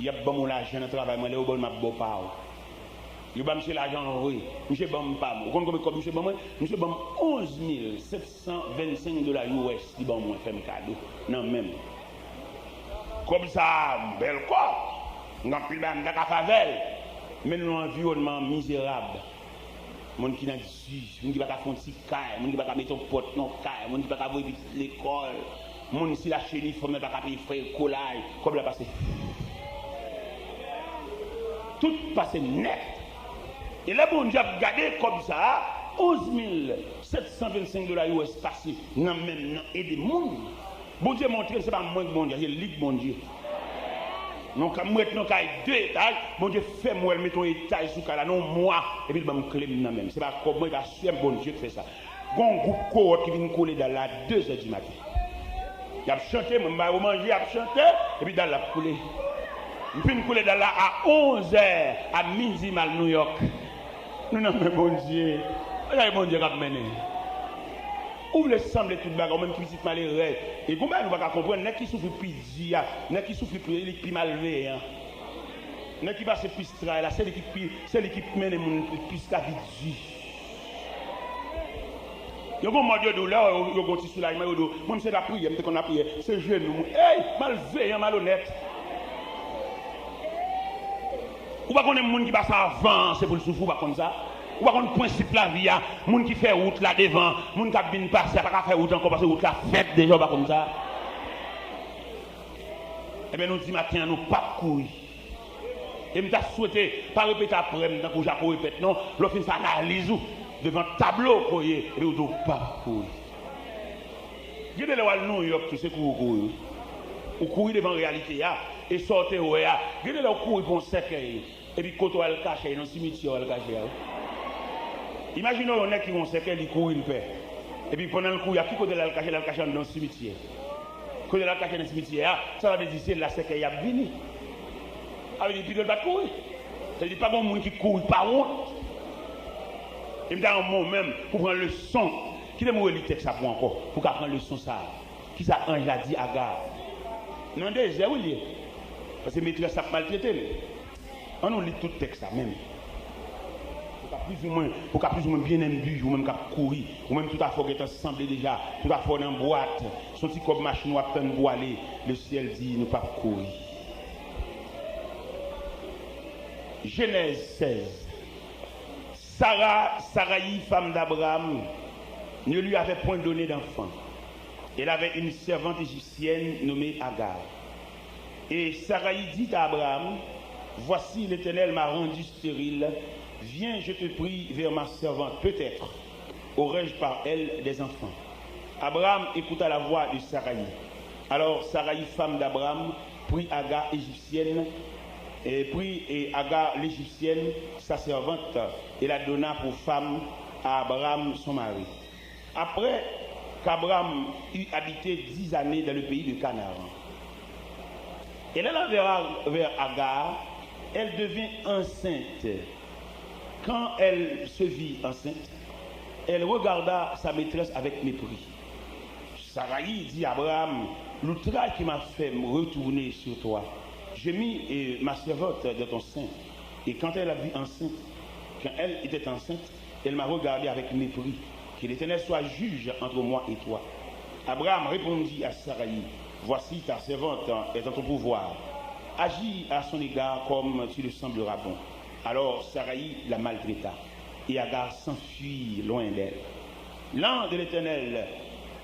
Y ap ban m yon lajan nan travay mwen, lè yo ba w l, m ap ba w pa w." Yo ba misye lajan vre. Misye ban m pa m. Ou konn konbyen kòb misye ban mwen? Misye ban m onz mil sèt san vennsenk dola U S li ban mwen, fè m kado nan men m. Kòb sa a, bèl kòb. M gen anpil bagay m ta ka fè avè l. Men nou nan yon anviwònman mizerab. Moun ki nan jij, moun ki pa ka fè yon ti kay, moun ki pa ka mete yon pòt nan yon kay, moun ki pa ka voye pitit lekòl, moun si l achte inifòm, men pa ka peye frè ekolay, kòb la pase. Tout pase nèt. E lè Bondye ap gade kòb sa a, onz mil sèt san vennsenk dola U S pase nan men m nan ede moun. Bondye montre m se pa mwen k Bondye, se li k Bondye. Non, ka m ret nan kay de etaj, Bondye fè m wè l mete yon etaj sou kay la nan yon mwa, epi l ban m kle m nan men m. Se pa kòb mwen, e pa sè m, Bondye k fè sa. Gon gwoup kowòt ki vin koule dal la a de zè di maten. Y ap chante, mwen m ba yo manje, y ap chante, epi dal la ap koule. M fin koule dal la a onz è, a midi m al Nouyòk. Nou nan men Bondye. Gade Bondye k ap mennen. Ou vle sanble tout bagay, ou menm ki pitit malerèz. E gon bagay nou pa ka konprann, nèg ki soufri pi di a, nèg ki soufri pi, li k pi malveyan. Nèg ki pase plis tray la, se li ki pi, se li ki mennen moun plis lavi di. Yo gon mòd yo di w, lè yo, yo gon ti soulajman, yo di w, mwen, m se lapriyè, m te konn lapriyè, se jenou mwen. Ey, malveyan, malonèt. Ou pa konnen moun ki pase anvan an, se pou l soufri, ou pa konn sa? Ou pa konn prensip lavi a? Moun ki fè wout la devan, moun k ap vin pase a pa ka fè wout ankò paske wout la fèt deja, ou pa konn sa? Ebyen, nou di maten an, nou p ap kouri. E m ta swete, pa repete apre m tankou Jako repèt non, lè w fin fè analiz ou, devan tablo ke w ye, epi w di w p ap kouri. Gen de lè w al Nouyòk tou, se kouri w kouri wi. Ou kouri devan reyalite a, e sa w te wè a. Gen de lè w kouri pou yon sèkèy, epi kote w al kache nan simityè w al kache a wi. Imajine w yon nèg ki wè yon sèkèy, li kouri, li pè. Epi pandan l kouri a, ki kote l al kache? L al kache anndan yon simityè. Kote l al kache nan simityè a, sa vle di se la sèkèy ap vini. Sa vle di pito l pa t kouri. Sa vle di pa gen moun ki kouri pa wont. E m ta renmen w menm pou pran leson. Kite m reli tèks la pou w ankò, pou w ka pran leson sa a. Kisa anj la di Aga? Nan dezè wi l ye. Paske metrès la ap maltrete l. Ann nou li tout tèks la menm. Pou ka plizoumwen, pou ka plizoumwen byen enbi, ou menm k ap kouri, ou menm tout afè w gentan sanble deja, tout afè w nan bwat, se yon ti kòb machin w ap tann pou ale, le syèl di nou p ap kouri. Genèse seize. Sarah, Saraï, femme d'Abraham, ne lui avait point donné d'enfant. Elle avait une servante égyptienne nommée Agar. Et Saraï dit à Abraham, voici, l'Éternel m'a rendu stérile. Viens, je te prie, vers ma servante. Peut-être aurai-je par elle des enfants. Abraham écouta la voix de Saraï. Alors Saraï, femme d'Abraham, prit Agar égyptienne, et prit et Agar l'Égyptienne, sa servante, et la donna pour femme à Abraham, son mari. Après qu'Abraham eut habité dix années dans le pays de Canaan, elle alla vers, vers Agar, elle devint enceinte. Quand elle se vit enceinte, elle regarda sa maîtresse avec mépris. Saraï dit à Abraham, l'outrage qui m'a fait me retourner sur toi, j'ai mis, euh, ma servante dans ton sein. Et quand elle a vu enceinte, quand elle était enceinte, elle m'a regardé avec mépris. Que l'Éternel soit juge entre moi et toi. Abraham répondit à Saraï, voici, ta servante est en ton pouvoir. Agis à son égard comme tu le sembleras bon. Alors Saraï la maltraita, et Agar s'enfuit loin d'elle. L'ange de l'Éternel,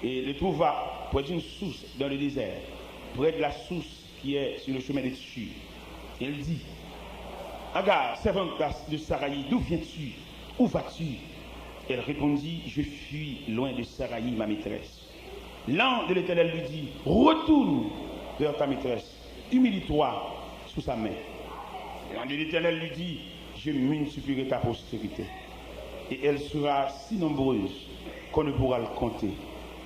eh, le trouva près d'une source dans le désert, près de la source pierre sur le chemin de Tsur. Et elle dit, Agar, servante de Saraï, d'où viens-tu? Où vas-tu? Elle répondit, Je fuis loin de Saraï, ma maîtresse. L'ange de l'Éternel lui dit, Retourne vers ta maîtresse, humilie-toi sous sa main. L'ange de l'Éternel lui dit, Je multiplierai ta postérité, et elle sera si nombreuse qu'on ne pourra le compter.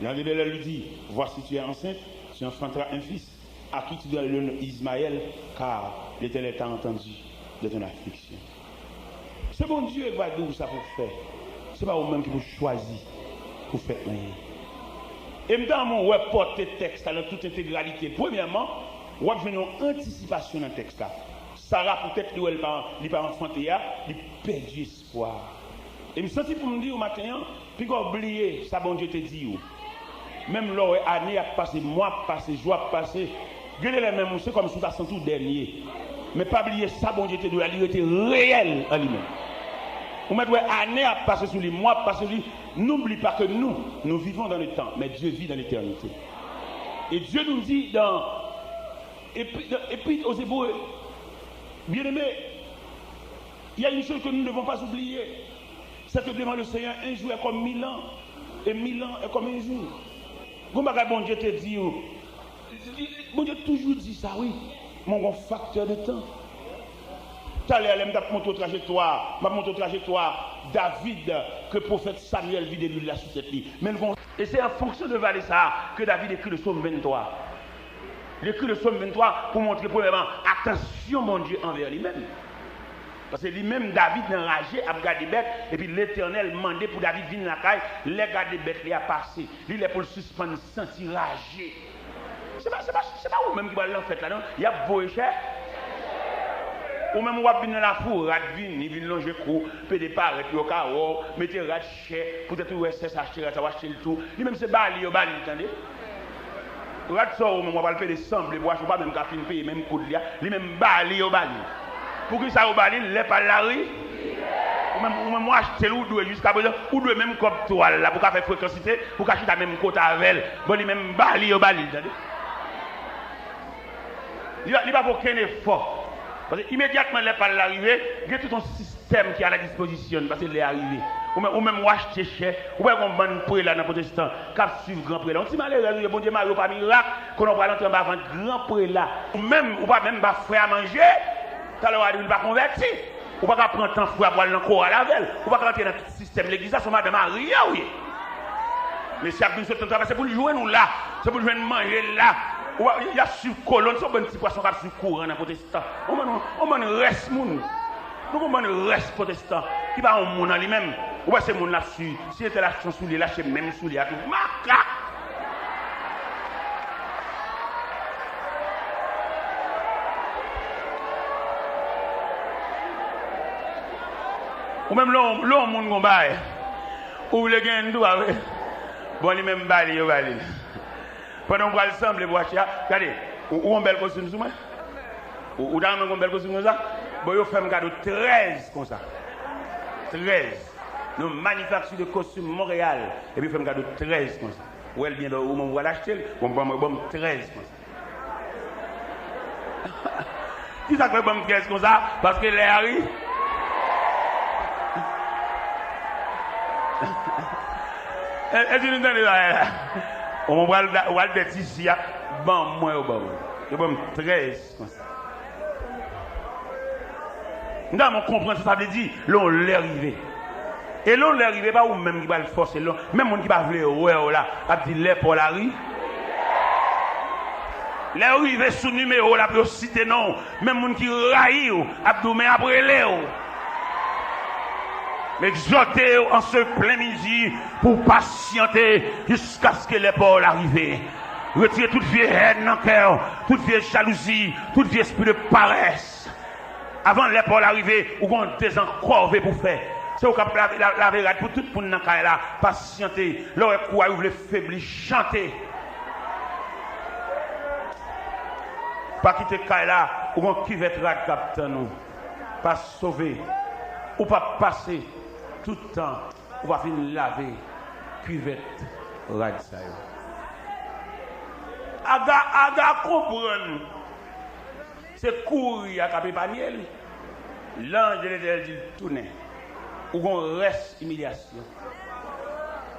L'ange de l'Éternel lui dit, Voici, tu es enceinte, tu enfanteras un fils, à qui tu donneras le nom Ismaël, car l'Éternel t'a entendu de ton affliction. Se Bondye ki va di w sa pou w fè. Se pa ou menm ki pou chwazi pou w fè anyen. E m ta renmen w wè pòte tèks la nan tout entegralite. Premyèman, w ap jwenn yon antisipasyon nan tèks la. Sara, poutèt li wè li pa, li pa anfante a, li pèdi espwa. E m santi pou m di w maten an, piga w bliye sa Bondye te di w. Menm lè w wè ane ap pase, mwa ap pase, jou ap pase, gen de lè menm ou se kòmsi w ta santi w dènye. Men pa bliye sa Bondye te di w la, li rete reyèl an li menm. Ou mèt wè ane ap pase sou li, mwa ap pase sou li, n'oublie pas que nous, nous vivons dans le temps, mais Dieu vit dans l'éternité. Et Dieu nous dit dans, et puis, et puis aux Hébreux, bien-aimés, il y a une chose que nous ne devons pas oublier, c'est que devant le Seigneur, un jour est comme mille ans, et mille ans est comme un jour. Gon bagay Bondye te di w, Bondye toujou di sa, wi. Men gon faktè de tan. Talè a, lè m t ap montre w trajektwa, m ap montre w trajektwa David, ke pwofèt Samyèl vide lwil la sou tèt li. Men l gon, e se an fonksyon de vale sa a ke David ekri le Sòm venntwa. Li ekri le Sòm venntwa pou montre, premyèman, atansyon Bondye anvè li menm. Paske li menm, David nan raje ap gade bèt, epi Letènèl mande pou David vin lakay, lè gade bèt li a pase. Li lè pou l sispann santi raje. Se pa, se pa, se pa ou menm ki pral nan fèt la, non. Y ap voye chè. Ou menm, w ap vin nan lafou, rad vini, vin lonje kou, pede parèt, yo ka wè w, mete rad chè, poutèt ou wè sè sa achte rad sa, w achte l tou. Li menm se ba li yo ba li, tande. Rad sa ou menm w ap al pede sanble pou achte, ou pa menm ka fin peye menm kout li a, li menm ba li yo ba li. Poukisa yo ba li l? Lè pa l la ri. Ou menm, ou menm w achte l, ou dwe jiskaprezan, ou dwe menm kòb twal la pou ka fè frekansite, pou ka chita menm kote avè l. Bon, li menm ba li yo ba li l, tande. Li, li pa fè okenn efò. Paske imedyatman lè pa l la rive, gen tout yon sistèm ki a la dispozisyon n, paske lè a rive. Ou menm, ou menm w achte chè, ou wè gon bann prela nan pwotestan k ap swiv gran prela. Yon ti malerèz ou ye, Bondye mare w pa mirak, konnen w pral antre anba vant gran prela. Ou menm, ou pa menm ba frè a manje, talè w a di w li pa konvèti. Ou pa ka pran tan frè a pou al nan koral avè l. Ou pa ka antre nan sistèm legliz la, se yon madanm arye ou ye. Mesye ap vin sot nan travay, se pou l jwenn ou la, se pou l jwenn manje la. Ou pa, y ap swiv kolonn, se yon bann ti pwason k ap swiv kouran nan pwotestan. On bann, on bann rès moun. Nou gon bann rès pwotestan ki pa yon moun an li menm. Ou wè se moun l ap swiv. Si entèl achte yon soulye, l achte menm soulye a tou. Makak! Ou menm lè yon, lè yon moun gon bagay, ou vle genyen l tou, pa vre? Bon, li menm ba li, yo ba li l. Pandan w pral sanble pou achte a, gade, ou, ou yon bèl kostim sou mwen? Ou, ou ta renmen gon bèl kostim konsa? Bon, yo fè m kado trèz konsa. Trèz. Nan Manufacture de Costume Montréal, epi yo fè m kado trèz konsa. Ou wè l byen, ou menm ou pral achte l, bon, ban mwen, ban m trèz konsa. Kisa k fè ban m trèz konsa? Paske lè a ri. E, èske nou tande bagay la? Ou pral da-, ou al dèt isi a, ban mwen yo ban mwen. Yo ban m trèz konsa. M ta renmen w konprann sa sa vle di, lè yon lè rive. E lè yon lè rive, pa ou menm ki pral fòse l, non. Menm moun ki pa vle wè w la, ap di lè pa w la ri. Lè yo rive sou nimewo w la pou yo site non w, menm moun ki rayi w ap di w men ap rele w. M egzòte w an se plen midi pou w pasyante jiskaske lè pa w la rive. Retire tout vye hèn nan kè w, tout vye jalouzi, tout vye espri de parès. Avan lè pa w la rive, ou gon dezankòve pou fè. Se ou k ap lave, la-, lave rad pou tout moun nan kay la. Pasyante, lè w wè kou a ou vle febli, chante. Pa kite kay la, ou gon kivèt rad k ap tann ou. Pa sove, ou p ap pase tout tan ou pa fin lave kivèt rad sa yo. Aga, Aga konprann Se kouri a k ap epanye l. Lanj de Letènèl di l, tounen. Ou gon rès imilyasyon.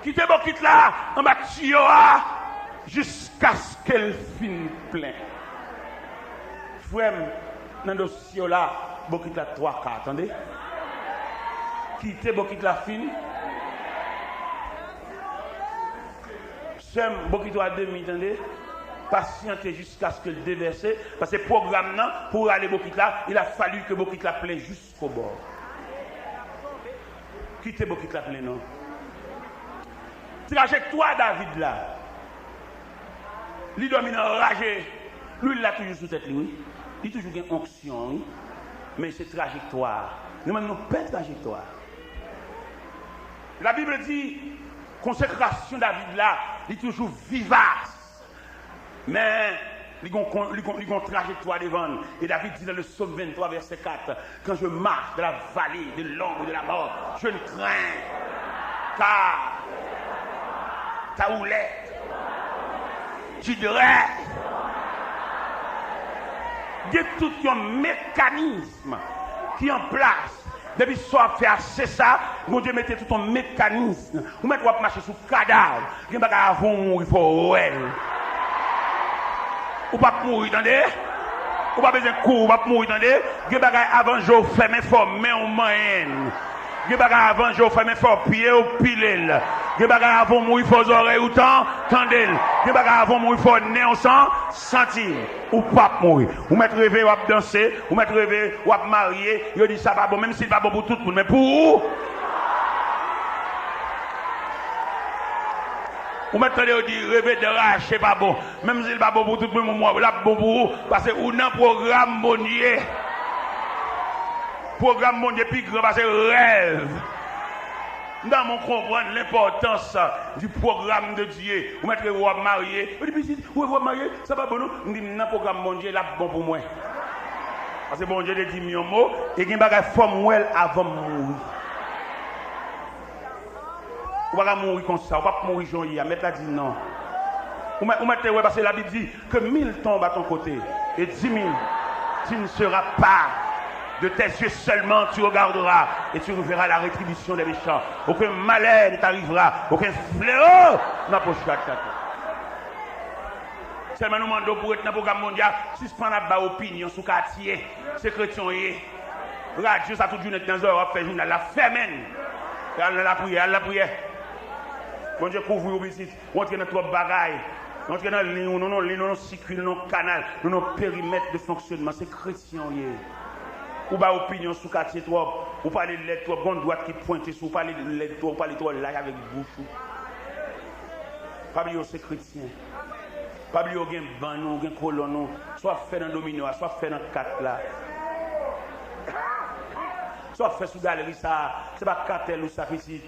Kite bokit la anba tiyo a jiskaske l fin plen. Frè m, nan dosye w la, bokit la twa ka, tande? Kite bokit la fin. Sè m, bokit ou a demi, tande? Pasyante jiskaske l devèse, paske pwogram nan, pou rale bokit la, il a fallu ke bokit la plen jiskobò. Kite bokit la plen, non. Trajektwa David la, li dòmi nan raje. Lwil la toujou sou tèt li, wi. Li toujou gen onksyon, wi. Men se trajektwa. Nou menm, nou pè trajektwa. La Bible dit, konsekrasyon David la, li toujou vivas. Men, li gon, kon- li gon, li gon trajektwa devan l. E David di nan le Sòm venntwa, vèsè kat, quand je marche dans la vallée de l'ombre de la mort, je ne crains, car ta houlette, tu dresses. Gen tout yon mekanism ki an plas. Depi sa w ap fè a, se sa, Bondye mete tout yon mekanism. Ou mèt w ap mache sou kadav. Gen bagay avan w mouri, fò w wè l. Ou p ap mouri, tande? Ou pa bezwen kouri, ou p ap mouri, tande? Gen bagay avan je w fèmen, fò men w manyen l. Gen bagay avan je w fèmen, fò pye w pile l. Gen bagay avan w mouri, fò zòrèy ou tan, tande l. Gen bagay avan w mouri, fò nen w san, santi l. Ou p ap mouri. Ou mèt reve w ap danse, ou mèt reve w ap marye, yo di sa pa bon, menm si l pa bon pou tout moun, men pou ou. Ou mèt tande yo di reve dra achte pa bon, menm si l pa bon pou tout moun, men l ap bon pou ou, paske ou nan pwogram Bondye. Pwogram Bondye pi gran pase rèv. Nan moun konprann lenpòtans du programme de Dieu. Ou mèt reve w ap marye, ou di pitit, ou reve w ap marye, sa pa bon non. M di m nan pwogram Bondye, l ap bon pou mwen. Paske Bondye te di m yon mo, e gen bagay fò m wè l avan m mouri. Ou pa ka mouri konsa, ou p ap mouri jan w ye a. Mèt la di non. Ou mèt, ou mèt te wè, paske Labib di, que mille tombent à ton côté et dix mille, tu ne seras pas. De tes yeux seulement tu regarderas et tu verras la rétribution des méchants. Aucun malheur ne t'arrivera, aucun fléau n'approchera de ta tente. Sèlman nou mande w pou ret nan pwogram Bondye a, sispann ap bay opinyon sou katye. Se kretyen w ye. Radyo sa tout jounen k nan zòrèy w ap fè jounal la, fèmen l. E al nan lapriyè, al lapriyè. Bondye kouvri w pitit. Ou antre nan twòp bagay. Ou antre nan liy ou, nou nan liy, nou nan sikui, nou nan kanal, nou nan perimèt de fonksyonman. Se kretyen w ye. Ou bay opinyon sou katye twòp. Ou pale lèd twòp. Gon dwat ki pwente sou ou, pale lèd twòp, ou pale twò laj avèk bouch ou. Pa bliye w se kretyen. Pa bliye w gen bann ou, gen kolonn ou. Sa w ap fè nan domino a, sa w ap fè nan kat la. Sa w ap fè sou galri sa a, se pa katèl ou sa pitit.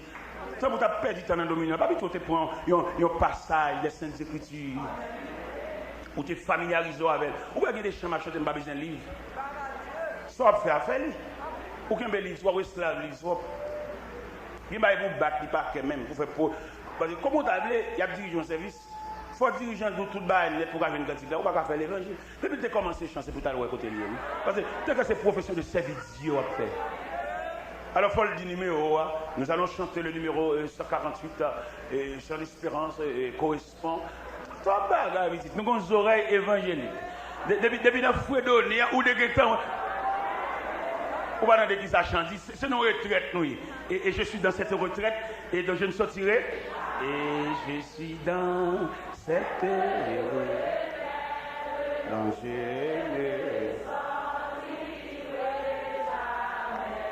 Tanpri w t ap pèdi tan nan domino a. Pa pito w te pran yon, yon pasaj de Sent Ekriti. Ou te familyarize w avè l. Ou wè gen de chan m ap chante, m pa bezwen liv. Sa w ap fè a, fè li. Ou kenbe liv, w ap esklav liv, w ap Gen bagay pou w bat li pa kè menm, pou fè po. Paske kòman w ta vle, y ap dirije yon sèvis. Fò dirijan di w tout bagay nèt pou w ka jwenn kantik la, ou pa ka fè levanjil. Depi l te kòmanse chan, se pou w t al wè kote l ye, wi. Paske, tèlke se profesyon de sèvi Dye w ap fè. Alò, fò l di nimewo a. Nous allons chanter le numéro, euh, cent quarante-huit, euh, Chant d'espérance, euh, Twòp bagay, pitit. Nou gon zòrèy evanjelik. De- Depi, depi nan Fredonye a, ou te gentan. Ou pa tande kisa chan di? Se, se nan retrèt nou ye. Et, et je suis dans cette retraite, et donc je ne sortirai. Et je suis dans cette retraite, dont je ne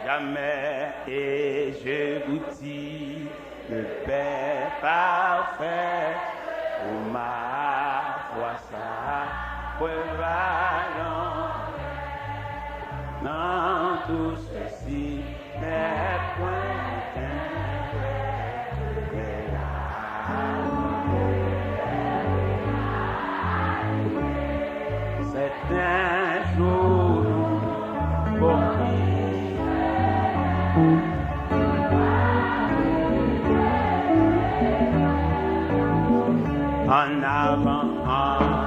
jamais, et je goûtis le pain parfait, où ma foi sa prèv a lonbrèl. Dans tout ceci n'est point un regret, mais la c'est un jour pour qui en avant, en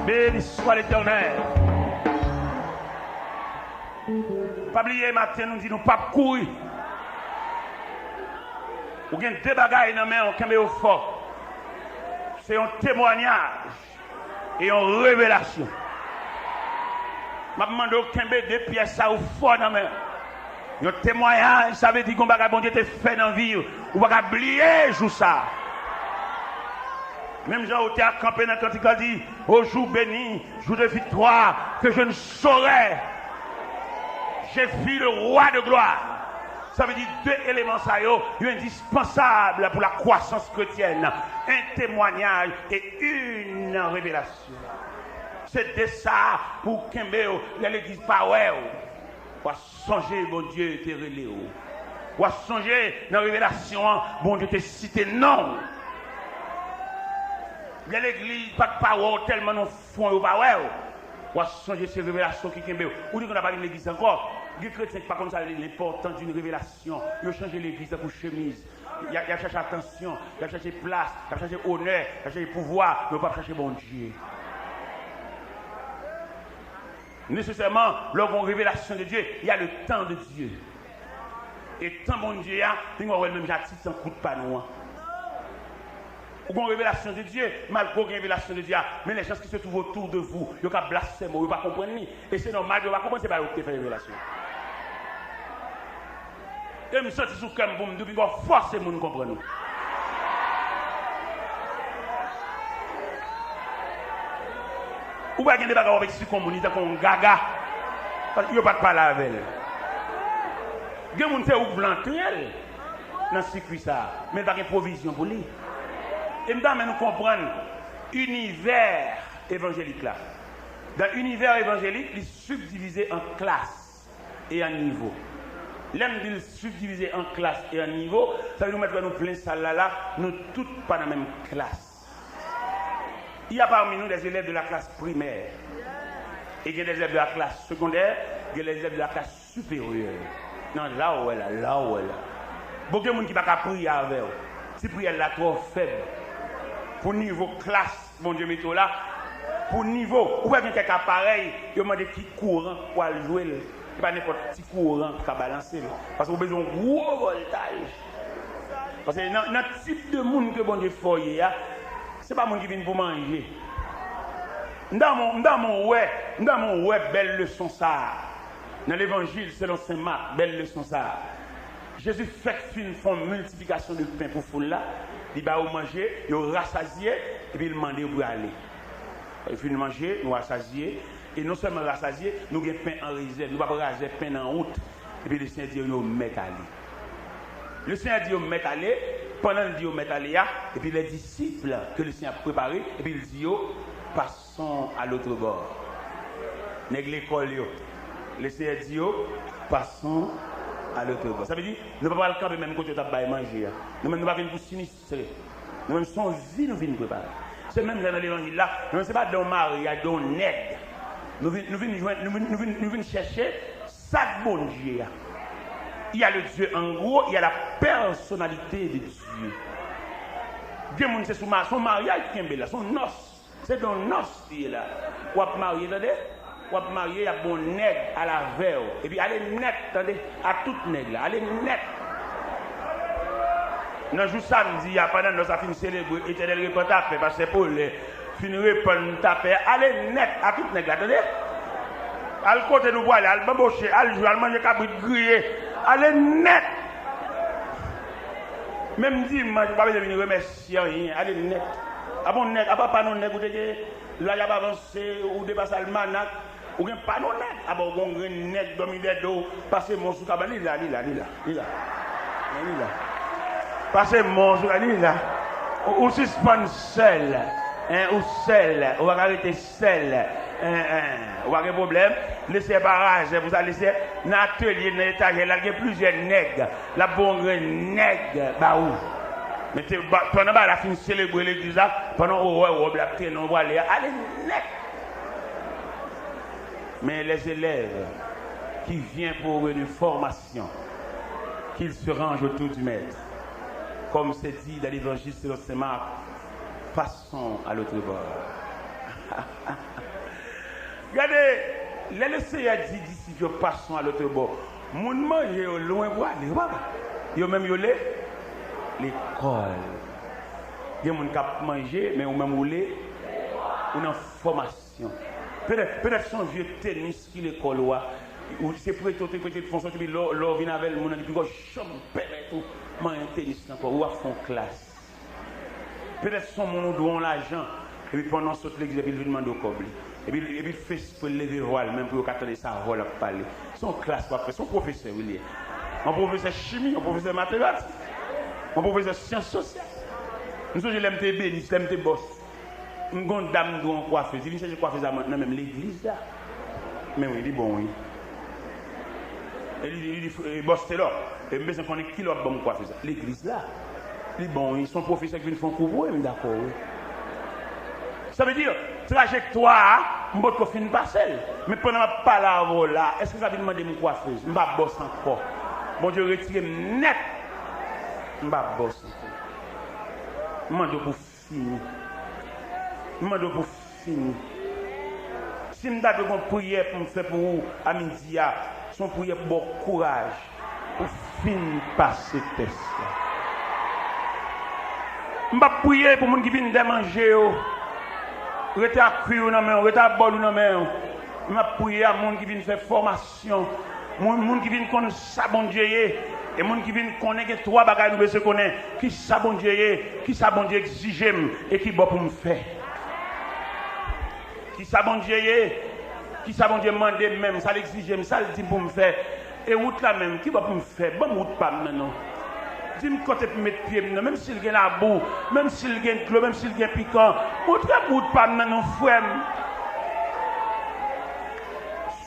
Béni soit l'Éternel. Pa bliye maten nou di nou p ap kouri. Ou gen de bagay nan men w, kenbe yo fò. Se yon temwayaj e yon revelasyon. M ap mande w kenbe de pyès sa yo fò nan men w. Yon temwayaj, sa vle di gon bagay Bondye te fè nan vi w. Ou pa ka bliye jou sa. Menm jan ou te ap kanpe nan kantik la di, au jour béni, jour de victoire, que je ne saurais, je vis le roi de gloire. Sa vle di de eleman sa yo, yo endispansab pou la kwasans kretyèn. Un témoignage et une révélation. Se de sa pou w kenbe w lè legliz pa wè w. W a sonje Bondye te rele w. W a sonje nan revelasyon an, Bondye te site non w. Lè legliz pa t pa wè w tèlman nan fwon yo pa wè w. W a sonje se revelasyon ki kenbe w. Ou di konn ap vin legliz ankò. Gen kretyen ki pa konn sa vle di l'inportance d'une révélation. Yo chanje legliz tankou chemiz. Y a, y ap chache atansyon, y ap chache plas, y ap chache onè, y ap chache pouvwa, men yo p ap chache Bondye. Nesesèman, lè w gen yon revelasyon de Dye, y a le temps de Dieu. E tan Bondye a, pinga w wè l menm jan ak ti tan kout pa nou an. Ou gen yon revelasyon de Dye, malgre w gen revelasyon de Dye a, men les gens qui se trouvent autour de vous, yo ka blasfème w, yo pa konprann li. E se nòmal pou yo pa konprann, se pa yo ki te fè revelasyon. E m santi sou kè m pou m di w, pinga w fòse moun konprann ou. Ou pa gen de bagay w ap eksplike yon moun, li tankou yon gaga. Paske yo pa t pale avè l. Gen moun se ou k vle antre l nan sikwi sa a, men l pa gen pwovizyon pou li. E m ta renmen nou konprann inivè evanjelik la. Dan inivè evanjelik, li sibdivize an klas e an nivo. Lè m di l sibdivize an klas e an nivo, sa vle di nou mèt wè nou plen sal la la, nou tout pa nan menm klas. Il y a parmi nous des élèves de la classe primaire. E gen des élèves de la classe secondaire, gen des élèves de la classe supérieure. Nan la w wè la, la w wè la. Bon, gen moun ki pa ka priye avè w. Ti priyè l la twò fèb pou nivo klas Bondye mete w la. Pou nivo, ou wè gen kèk aparèy, yo mande ki kouran pou al jwe l. Se pa nenpòt ti kouran ki ka balanse l. Paske ou bezwen yon gwo vòltaj. Paske nan, nan tip de moun ke Bondye fè w ye a, se pa moun ki vin pou manje. M ta renmen, m ta renmen w wè, m ta renmen w wè bèl leson sa a. Nan Levanjil selon Sen Mak, bèl leson sa a. Jezi fèk fin fè yon miltiplikasyon de pen pou foul la, li ba yo manje, yo rasazye, epi l mande yo pou y ale. Yo fin manje, nou rasazye, e non sèlman rasazye, nou gen pen an rezèv, nou p ap razè pen nan wout. Epi Lesenyè di yo, yo mèt ale. Lesenyè di yo mèt ale, pandan l di yo mèt ale a, epi les disciples ke Lesenyè ap prepare, epi l di yo, passons à l'autre bord. Nèg lekòl yo, Lesenyè di yo, passons à l'autre bord. Sa vle di, nou pa pral kanpe menm kote yo t ap bay manje a. Nou menm, nou pa vin pou sinistre. Nou menm, se yon vi nou vin prepare. Se menm jan nan levanjil la, nou menm, se pa de yon maryaj, de yon nèg. Nou vin, nou vin jwenn, nou vin, nou vin, nou vin chèche sa k Bondye a. Il y a le Dieu en gros, il y a la personnalité de Dieu. Gen moun se sou ma-, se yon maryaj ki kenbe la, se yon nòs. Se yon nòs li ye la. W ap marye, tande? W ap marye, y ap gen yon nèg al avè w. Epi ale nèt, tande? A tout nèg la, ale nèt. Nan jou samdi a, pandan nòs la fin selebre, Etènèl repann tapè, pastè Polè fin repann tapè, ale nèt a tout nèg la, tande? Al kote nou pwale, al banboche, al jwe, al manje kabrit griye, ale nèt. Menm dimanch, ou pa bezwen vin remèsye anyen. Ale nèt. Apa w nèg, apa pa non nèg ou te gen, laj ap avanse, ou depase almanak, ou gen pa non nèg. Apa w gen yon grenn nèg dòmi dèyè do w, pase men w sou kabann, li la, li la, li la, li la. Men li la. Pase men w sou, li la. Ou, ou sispann sèl, en, ou sèl, ou pa ka rete sèl, en, en, ou pa gen pwoblèm. Lesenyè pa razè pou sa, Lesenyè nan atelye, nan etajè, l al gen plizyè nèg, l ap voye yon grenn nèg ba ou. Men te, ba, pandan bagay la fin selebre legliz la, pandan ou wè wòb la ap trennen w prale a, ale nèt. Men les élèves qui viennent pour une formation, qu'ils se rangent autour du maître. Comme c'est dit dans l'évangile selon saint Marc, passons à l'autre bord. Gade, lè Lesenyè di disip yo, passons à l'autre bord, moun manje yo lwen pou ale, papa. Yo menm yo le lekòl. Gen moun k ap manje, men ou menm ou le, ou nan fòmasyon. Petèt, petèt se yon vye tenis ki lekòl ou a. Ou se prete, ou te prete, fon soti, epi lè, lè w vin avè l, moun nan di, "Piga w janm pèmèt ou manyen tenis nan kò w, ou ap fè yon klas." Petèt se yon moun ou dwe yon lajan, epi pandan w sot legliz, epi l vin mande w kòb li. Epi, epi l fè espre leve vwa l menm pou yo ka tande sa vwa l ap pale. Se yon klas w ap fè, se yon pwofesè wi li ye. Yon pwofesè chimi, yon pwofesè matematik, yon pwofesè syans sosyal. M sonje lè m te ebenis, lè m te bòs. M gon dam m dwe yon kwafez. Li vin chèche kwafez la nan menm legliz la. Men wi, li bon wi. E li, li, li, e, bòs Telò, e m bezwen konnen kilè w ap ban m kwafez la. Legliz la. Li bon wi. Se yon pwofesè ki vin fè yon kou pou mwen, m dakò wi. Sa vle di, trajektwa a, m potko fin pase l. Men pandan m ap pale avè w la, èske sa vin mande m kwafez? M pa bòs ankò. Bondye retire m nèt. M pa bòs ankò. M mande w pou fini. M mande w pou fini. Si m ta dwe gon priyè pou m fè pou ou a midi a, se yon priyè pou ba w kouraj pou fin pase tès la. M p ap priye pou moun ki vin dè manje yo, rete ak kwi w nan men w, rete ak bòl ou nan men w. M ap priye a moun ki vin fè fòmasyon, moun, moun ki vin konn sa Bondye ye, e moun ki vin konnen gen twa bagay nou bezwen konnen: kisa Bondye ye, kisa Bondye egzije m, e ki bò pou m fè. Kisa Bondye ye, kisa Bondye mande m menm, sa l egzije m, sa l di m pou m fè. E wout la menm, ki bò pou m fè? Ban m wout pa m nan non. Di m kote pou m met pye m nan, menm si l gen labou, menm si l gen dlo, menm si l gen pikan. Montre m wout pa m nan non, frè m.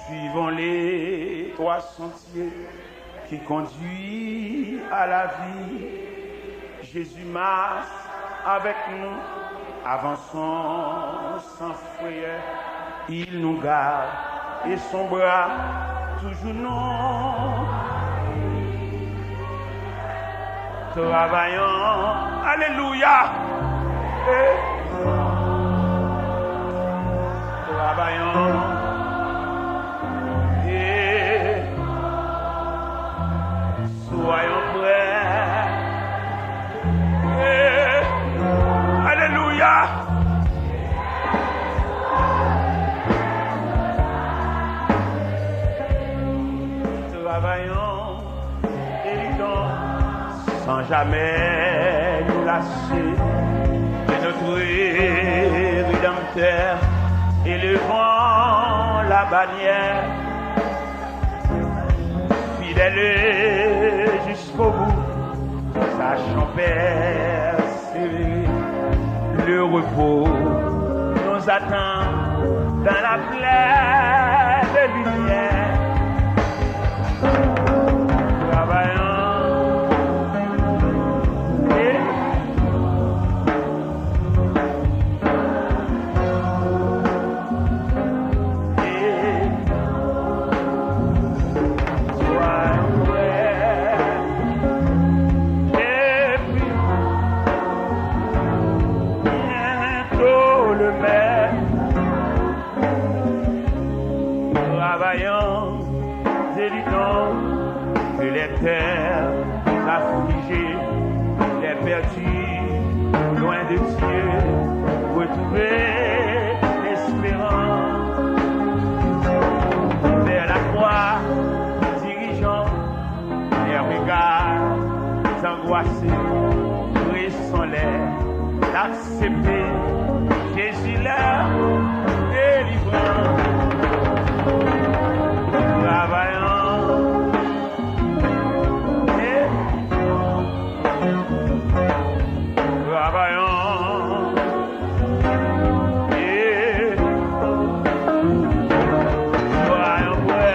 Suivons les trois sentiers qui conduit à la vie. Jésus marche avec nous, avançons sans frayeur. Il nous garde et son bras toujours nous. Travaillons, alléluia. Et travaillons. Et soyons prêts. Eh, alléluia. Travaillons et luttons sans jamais nous lâcher. Que notre Rédempteur élevant la bannière, fidèle jusqu'au bout, sachant persévérer. Le repos nous attend dans la pleine lumière. Travaillons et Travaillons et luttons, que les cœurs affligés, les perdus, loin de Dieu, retrouver l'espérance. Vers la croix, dirigeons les regards angoissés. Lè n aksepte Jezi lè delivran travay an e travay an e travay an prè.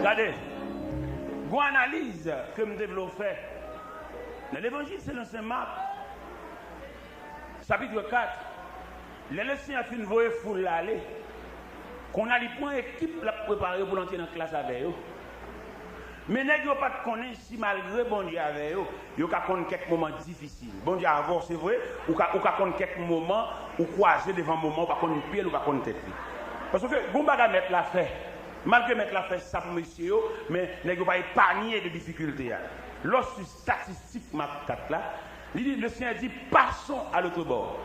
Gade, gon analiz ke m te vle w fè. Nan Levanjil selon Sen Mak, chapit kat, lè Lesenyè fin voye foul la ale, kounye a li pran ekip l ap prepare yo pou l antre nan klas avè yo. Men nèg yo pa t konnen si malgre Bondye avè yo, yo ka konn kèk moman difisil. Bondye avè w, se vre, ou ka, ou ka konn kèk moman ou kwaze devan moman ou pa konn pye l, ou pa konn tèt li. Paske gon bagay mèt la fè. Malgre mèt la fè sa pou mesye yo, men nèg yo pa epanye de difikilte a. Lè w swiv statistik Mak kat la, li di, Lesenyè di, passons à l'autre bord.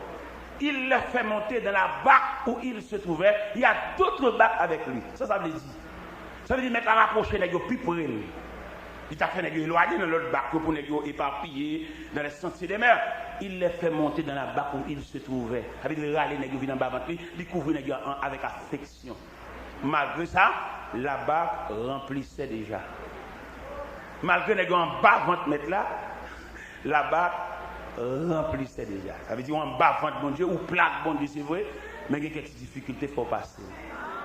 Il les fait monter dans la barque où ils se trouvaient. Il y a d'autres barques avec lui. Sa sa vle di? Sa vle di mèt la rapwoche nèg yo pi pre l. Li ta fè nèg yo elwanye nan lòt bak yo pou nèg yo epapiye dans les sentiers des mers. Il les fait monter dans la barque où ils se trouvaient. Sa vle di rale nèg yo vin anba vant li, li kouvri nèg yo an, avèk afeksyon. Malgre sa, la barque remplissait déjà. Malgre nèg yo anba vant mèt la, la barque remplissait déjà. Sa vle di w anba vant Bondye, ou plak Bondye, se vre, men gen kèk ti difikilte fò w pase.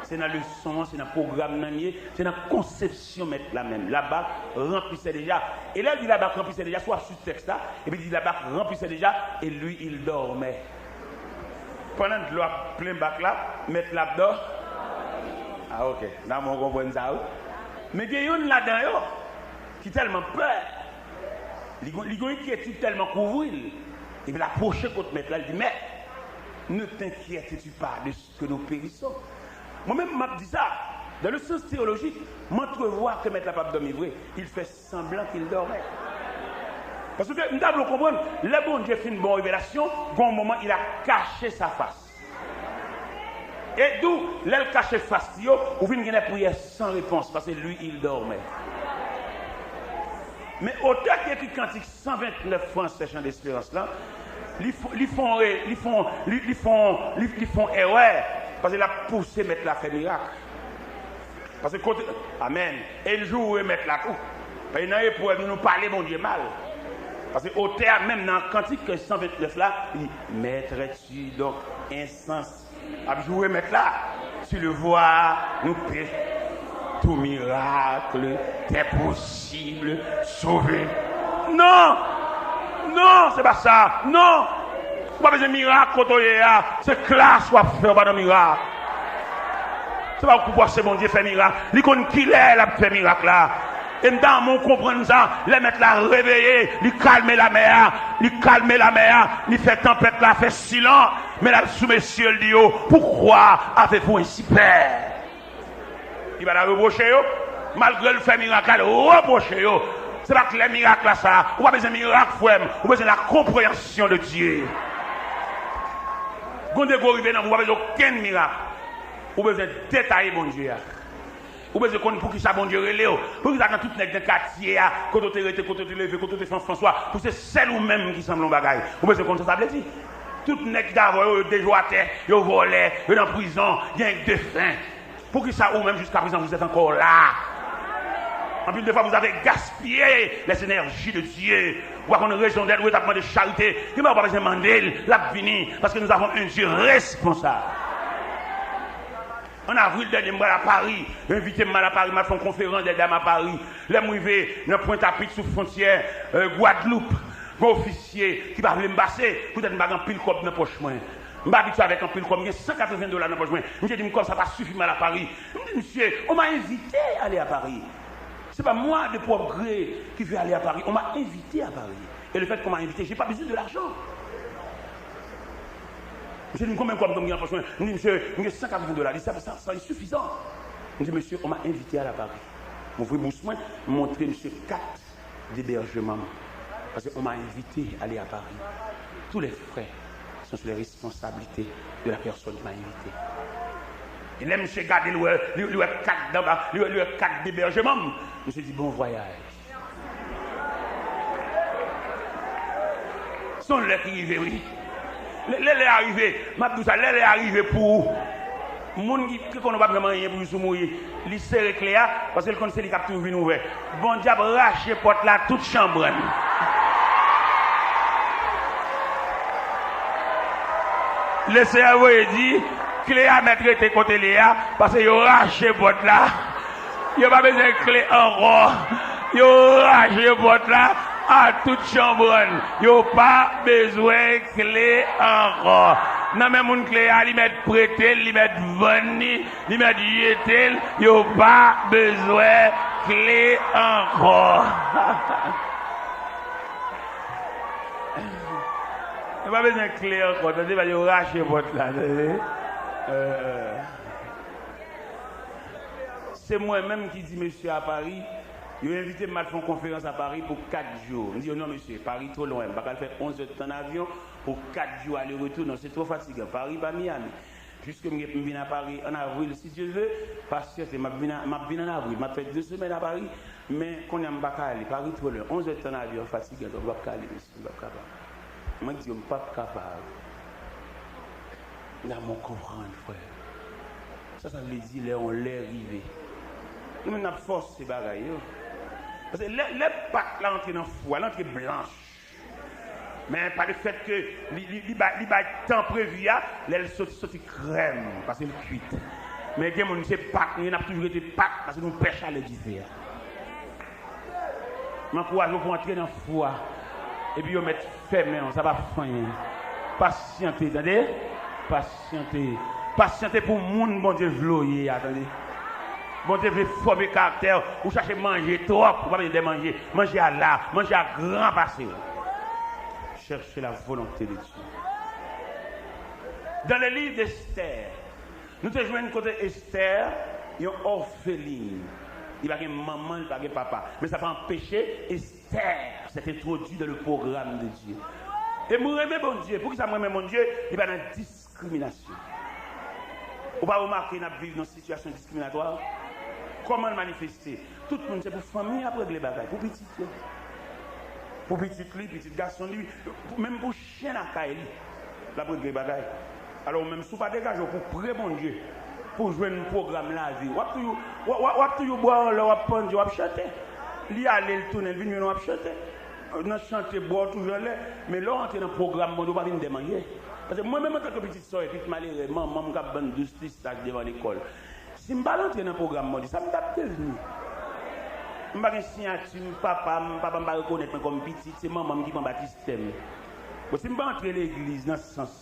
Se nan leson an, se nan pwogram nan l ye, se nan konsepsyon mèt la menm. La barque remplissait déjà. E lè l di la barque remplissait déjà, si w ap swiv tèks la, epi li di la barque remplissait déjà, et lui, il dormait. Pandan dlo ap plen bak la, mèt la ap dò. Ah, ok. Nan mwen konprann sa, wi. Men gen youn ladan yo ki tèlman pè, li gon, li gon enkyetid tèlman kouvri l, epi l apwoche kot mèt la, li di, Mèt, ne t'inquiètes-tu pas de ce que nous périssons? Mwen menm, m ap di sa, dans le sens théologique, m antrevoit ke mèt la p ap dòmi vre. Il fait semblant qu'il dormait. Paske m ta vle w konprann, lè Bondye fin ba w revelasyon, gon moman, il a caché sa face. E d'où, lè l kache fas li yo, ou vin gen des prières sans réponse, paske lui, il dormait. Men otè ki ekri kantik san vennèf fransè Chan Desperans lan, li f-, li fon, li fon, li, li fon, li, li fon erè, paske l ap pouse mèt la fè mirak. Paske kote, amèn, e l joure mèt la tou. Paske nan eprèv nou, nou pale Bondye mal. Paske otè a menm nan kantik san vennèf la, li di, Maître, tu donc insensé. Ap joure mèt la. Tu le vois, nou pe. Tout miracle t'est possible, sauver. Non! Non, se pa sa. Non! Ou pa bezwen mirak kote w ye a. Se klas w ap fè, ou pa nan mirak. Se pa ou k pou fòse Bondye fè mirak. Li konn kilè l ap fè mirak la. E m ta renmen w konprann sa. Lè mèt la reveye, li kalme lamè a. Li kalme lamè a. Li fè tanpèt la fè silan. Men l al sou mesye, l di yo, Pourquoi avez-vous ainsi peur? Li pa ta repwoche yo. Malgre l fè mirak la, l repwoche yo. Se pa klè mirak la sa. Ou pa bezwen mirak, frè m. Ou bezwen la compréhension de Dieu. Gon degre w rive nan, ou pa bezwen okenn mirak. Ou bezwen detaye Bondye a. Ou bezwen konn poukisa Bondye rele w. Poukisa nan tout nèg nan katye a, kote w te rete, kote w te leve, kote w te fè anfans ou a, pou se sèl ou menm ki sanble yon bagay. Ou bezwen konn sa sa vle di. Tout nèg ki t avè w yo, yo deja atè, yo vòlè, yo nan prizon, gen defen. Poukisa ou menm, jusqu'à présent, vous êtes encore là? Anpil de fois, vous avez gaspillé les énergies de Dieu. Ou pa konn rezon dèt, ou t ap mande charite. Gen bagay ou pa bezwen mande l, l ap vini. Paske nous avons un Dieu responsable. An avril dènye, m pral a Pari. Yo envite m al a Pari, m al fè yon konferans dè dam a Pari. Lè m rive nan Pointe-à-Pitre, sou fwontyè, euh, Gwadloup, gen ofisye ki pa vle m pase, poutèt m pa gen anpil kòb nan pòch mwen. M pa abitye avèk anpil kòb, m gen san katreven dola nan pòch mwen. Misye di m kòb sa pa sifi m al a Pari. M di misye, on m'a invité à aller à Paris. C'est pas moi de propre gré qui vais aller à Paris, on m'a invité à Paris. Et le fait qu'on m'a invité, j'ai pas besoin de l'argent. Misye di m konbyen kòb m gen nan pòch mwen. M di misye, m gen san katreven dola. Li di sa, sa, sa insifizan. M di misye, on m'a invité à aller à Paris. M ouvri bous mwen, m montre misye kat debèjman m. Paske on m'a invité à aller à Paris. Tous les frais sur les responsabilités de la personne qui m'a invité. E lè misye gade, li wè, li, li wè kat anba, li wè, li wè kat debèjman m, misye di, bon vwayaj. Se yon lè ki rive, wi. Lè, lè, lè a rive, m ap di w sa, lè, lè a rive pou ou. Moun ki, ki konnen w p ap janm anyen pou li sou mouri, li sere kle a, paske l konn se li k ap toujou vin ouvè. Bondye ap rache pòt la tout chanbrann. Lesenyè voye di, kle a mèt rete kote l ye a, paske yo rache pòt la. Yo pa bezwen kle ankò. Yo rache pòt la a tout chanbrann. Yo pa bezwen kle ankò. Nan men moun kle a, li mèt prete l, li mèt vann li, li mèt jete l. Yo pa bezwen kle ankò. Yo pa bezwen kle ankò. Tande, yo rache pòt la, tande. Euh. Se mwen menm ki di mesye a Pari, yo envite m al fè yon konferans a Pari pou kat jou. M di yo, non mesye, Pari two lwen, m pa ka al fè onz è tan nan avyon pou kat jou ale retou, non, se two fatigan. Pari pa Miami. Piske m gen, m vin a Pari an avril, si Dye ve, pasyante, m ap vin a, m ap vin an avril, m ap fè de semèn a Pari, men kounye a m pa ka ale, Pari two lwen, onz è tan nan avyon fatigan, donk m p ap ka ale, mesye, m p ap kapab. Mwen di yo, m p ap kapab. Nan mwen konprann, frè. Sa, sa vle di lè yon lè rive. Nou menm n ap fòse bagay yo. Paske lè, lè pat la antre nan fou a, l antre blanch. Men pa le fèt ke li, li, li bay, li bay tan previ a, lè l soti, soti krèm, paske l kuit. Men gen moun, se pat nou ye, n ap toujou rete pat, paske nou pè chalè dife a. M ankouraje w pou w antre nan fou a. Epi yo mèt fèmen w, sa p ap fè anyen. Pasyante, tande? Pasyante. Pasyante pou moun Bondye vle w ye a, tande? Bondye vle fòme karaktè w. Ou chache manje twòp, ou pa bezwen de manje. Manje a la, manje a gran pase w. Cherchez la volonté de Dieu. Dans le livre d'Esther, nou te jwenn kote Estè, yon òfelin. Li pa gen manman, li pa gen papa. Men sa pa anpeche Estè s'être introduit dans le programme de Dieu. E mwen renmen Bondye. Poukisa mwen renmen Bondye? Li pa nan diskriminasyon. Ou pa remake n ap viv nan sitiyasyon diskriminatwa? Kòman l manifeste? Tout moun se pou fanmi ap regle bagay, pou pitit yo. Pou pitit li, pitit gason li, menm pou chen lakay li, l ap regle bagay. Alò, ou menm, si w pa degaje w pou pre Bondye, pou w jwenn pwogram lavi w, w ap toujou, w, w, w ap toujou bò anlè, w ap pandye, w ap chante. Li ale, l tounen, l vin jwenn w ap chante. Nan chante, bò w toujou anlè. Men lè w antre nan pwogram Bondye, w pa vin dè manje. Paske mwen menm, antanke pitit sòy, pitit malere, manman m k ap vann douz pistaj devan lekòl. Si m pa t antre nan pwogram Bondye, sa m t ap devni? M pa gen siyati, m papa m, papa m pa rekonèt mwen kòm pitit, se manman m ki pran batistè m. Bon, si m pa antre legliz nan sans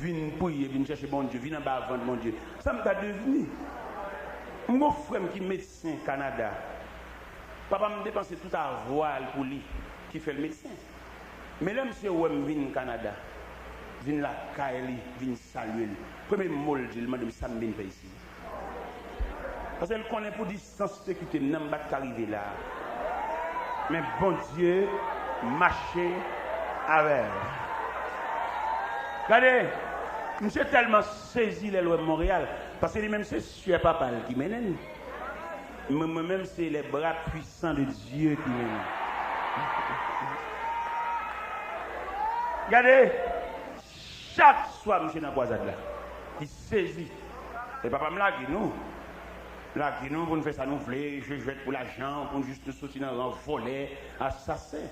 vin priye, vin chèche Bondye, vin anba vant Bondye, sa m ta devni? M gon frè m ki medsen Kanada. Papa m depanse tout avwa l pou li, ki fè l medsen. Men lè misye wè m vin Kanada, vin lakay li, vin salye l, premye mo l di, l mande m sa m vin fè isi. Paske l konnen pou distans te kite m nan, m pa t ka rive la. Men Bondye mache avè l. Gade, misye tèlman sezi lè l wè m Monreyal, paske li menm se sè papa l ki mennen l. Mwen, mwen menm, se les bras puissants de Dieu ki mennen. Gade, chak swa misye nan kwazad la, li sezi. E papa m lage nou. Lage nou pou n fè sa nou vle, jwe jwèt pou lajan, pou n jis nou soti nan ran vòlè, asasen.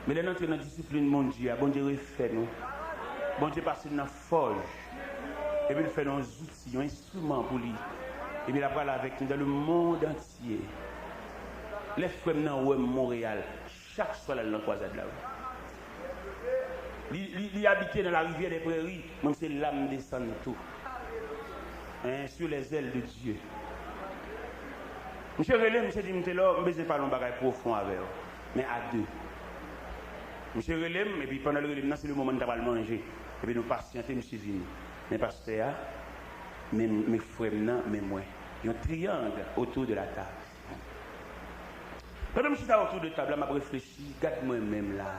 Men lè n antre nan disiplin Bondye a, Bondye refè nou. Bondye pase n nan fòj. Epi l fè nou yon zouti, yon enstriman pou li. Epi l ap prale avèk nou dans le monde entier. Lè frè m nan wè m Monreyal, chak swa l al nan kwazad la, wi. Li, li, li abite nan la rivière des Prairies. Mwen, se la m desann tou. Hein, sur les ailes de Dieu. Misye rele m, misye di m, Telò, m bezwen pale yon bagay pwofon avè w. Men a de. Misye rele m, epi pandan l rele m nan, se le moman n ta pral manje. Epi nou pasyante, misye vini. Men pastè a, men, men frè m nan, men mwen. Yon triyang autour de la table. Pandan m chita otou de tab la, m ap reflechi, gad mwen menm la.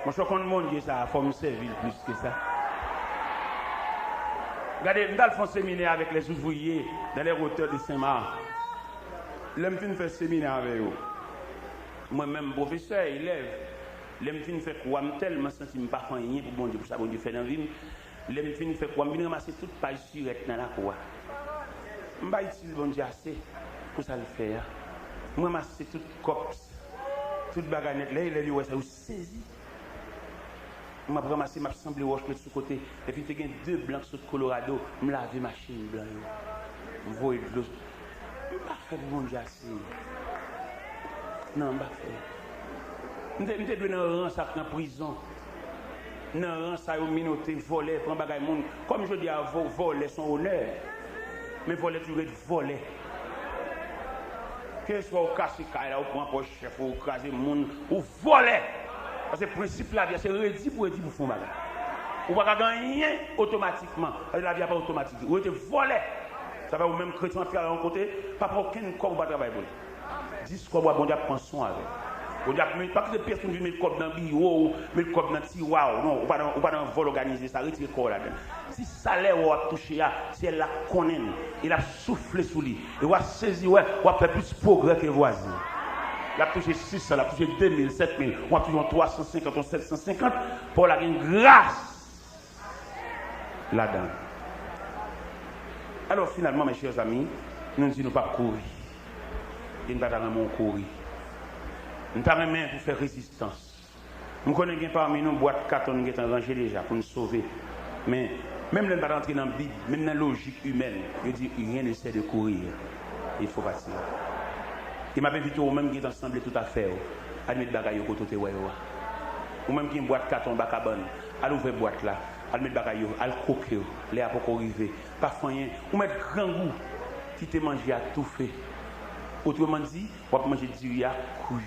Monchè, w konn Bondye sa a, fò m sèvi l plis ke sa. Gade, m t al fè yon seminè avèk les ouvriers dans les hauteurs de Saint-Marc. Lè m fin fè seminè avè yo, mwen menm, pwofesè, elèv, lè m fin fè kou a, m tèlman santi m pa fè anyen pou Bondye, pou sa Bondye fè nan vi m. Lè m fin fè kou a, m vin ranmase tout paj sirèt nan lakou a. M pa itil Bondye ase pou sa l fè a. M ranmase tout kòb, tout bagay nèt. Lè elèv yo wè sa, yo sezi. M ap ranmase, m ap sanble wòch met sou kote. Epi te gen de blan k sot Kolorado, m lave machin blan yo. M voye dlo. M pa fè pou Bondye ase. Non, m pa fè. M te, m te dwe nan rans ak nan prizon. Nan rans sa yo minote, vòlè, pran bagay moun. Kòm jodi a, vò-, vòlè se yon onè. Men vòlè toujou ret vòlè. Keswa ou kase kay la, ou pran pòch chèf ou, ou kraze moun, ou vòlè. Paske prensip lavi a, se redi pou redi pou fè yon bagay. Ou pa ka gen anyen otomatikman. Paske lavi a pa otomatik. Ou rete vòlè. Sa fè ou menm kretyen w ap travay yon kote, pa pran okenn kòb ou pa travay pou li. Dis kòb ou a, Bondye ap pran swen avè w. Bondye ap met, pa kite pyès moun vin met kòb nan biwo w, met kòb nan tiwa w. Non, ou pa nan, ou pa nan vòl òganize sa, retire kò w ladan. Ti salè w ap touche a, syèl la konnen l. E l ap soufle sou li. E w ap sezi wè, w ap fè plis pwogrè ke vwazen. L ap touche sis san, l ap touche de mil, sèt mil, w ap touche yon twa san senkant, yon sèt san senkant, paw la gen gras ladan l. Alò, finalman, mes chers amis, nou di nou p ap kouri. E n pa ta renmen w kouri. N ta renmen pou fè rezistans. M konnen gen pami nou bwat katon n gentan ranje deja pou n sove. Men, menm lè n pa t antre nan Bib, menm nan lojik imèn, yo di, rien ne sert de courir, il faut partir. E m ap envite w, ou menm ki gentan sanble tout afè w, al met bagay yo kote w te wè yo a. Ou menm ki gen bwat katon anba kabann, al ouvè bwat la, al met bagay yo, al kwoke yo, lè a poko rive. Pa fè anyen, ou mèt grangou, kite manje a toufe. Otreman di, w ap manje diri a kri.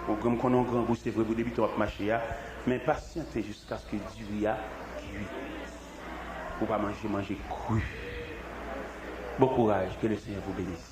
Bon, m konnen w grangou, se vre, pou depi tan w ap mache a, men pasyante jiskaske diri a kuit. Ou pa manje, manje kri. Bon courage, que le Seigneur vous bénisse.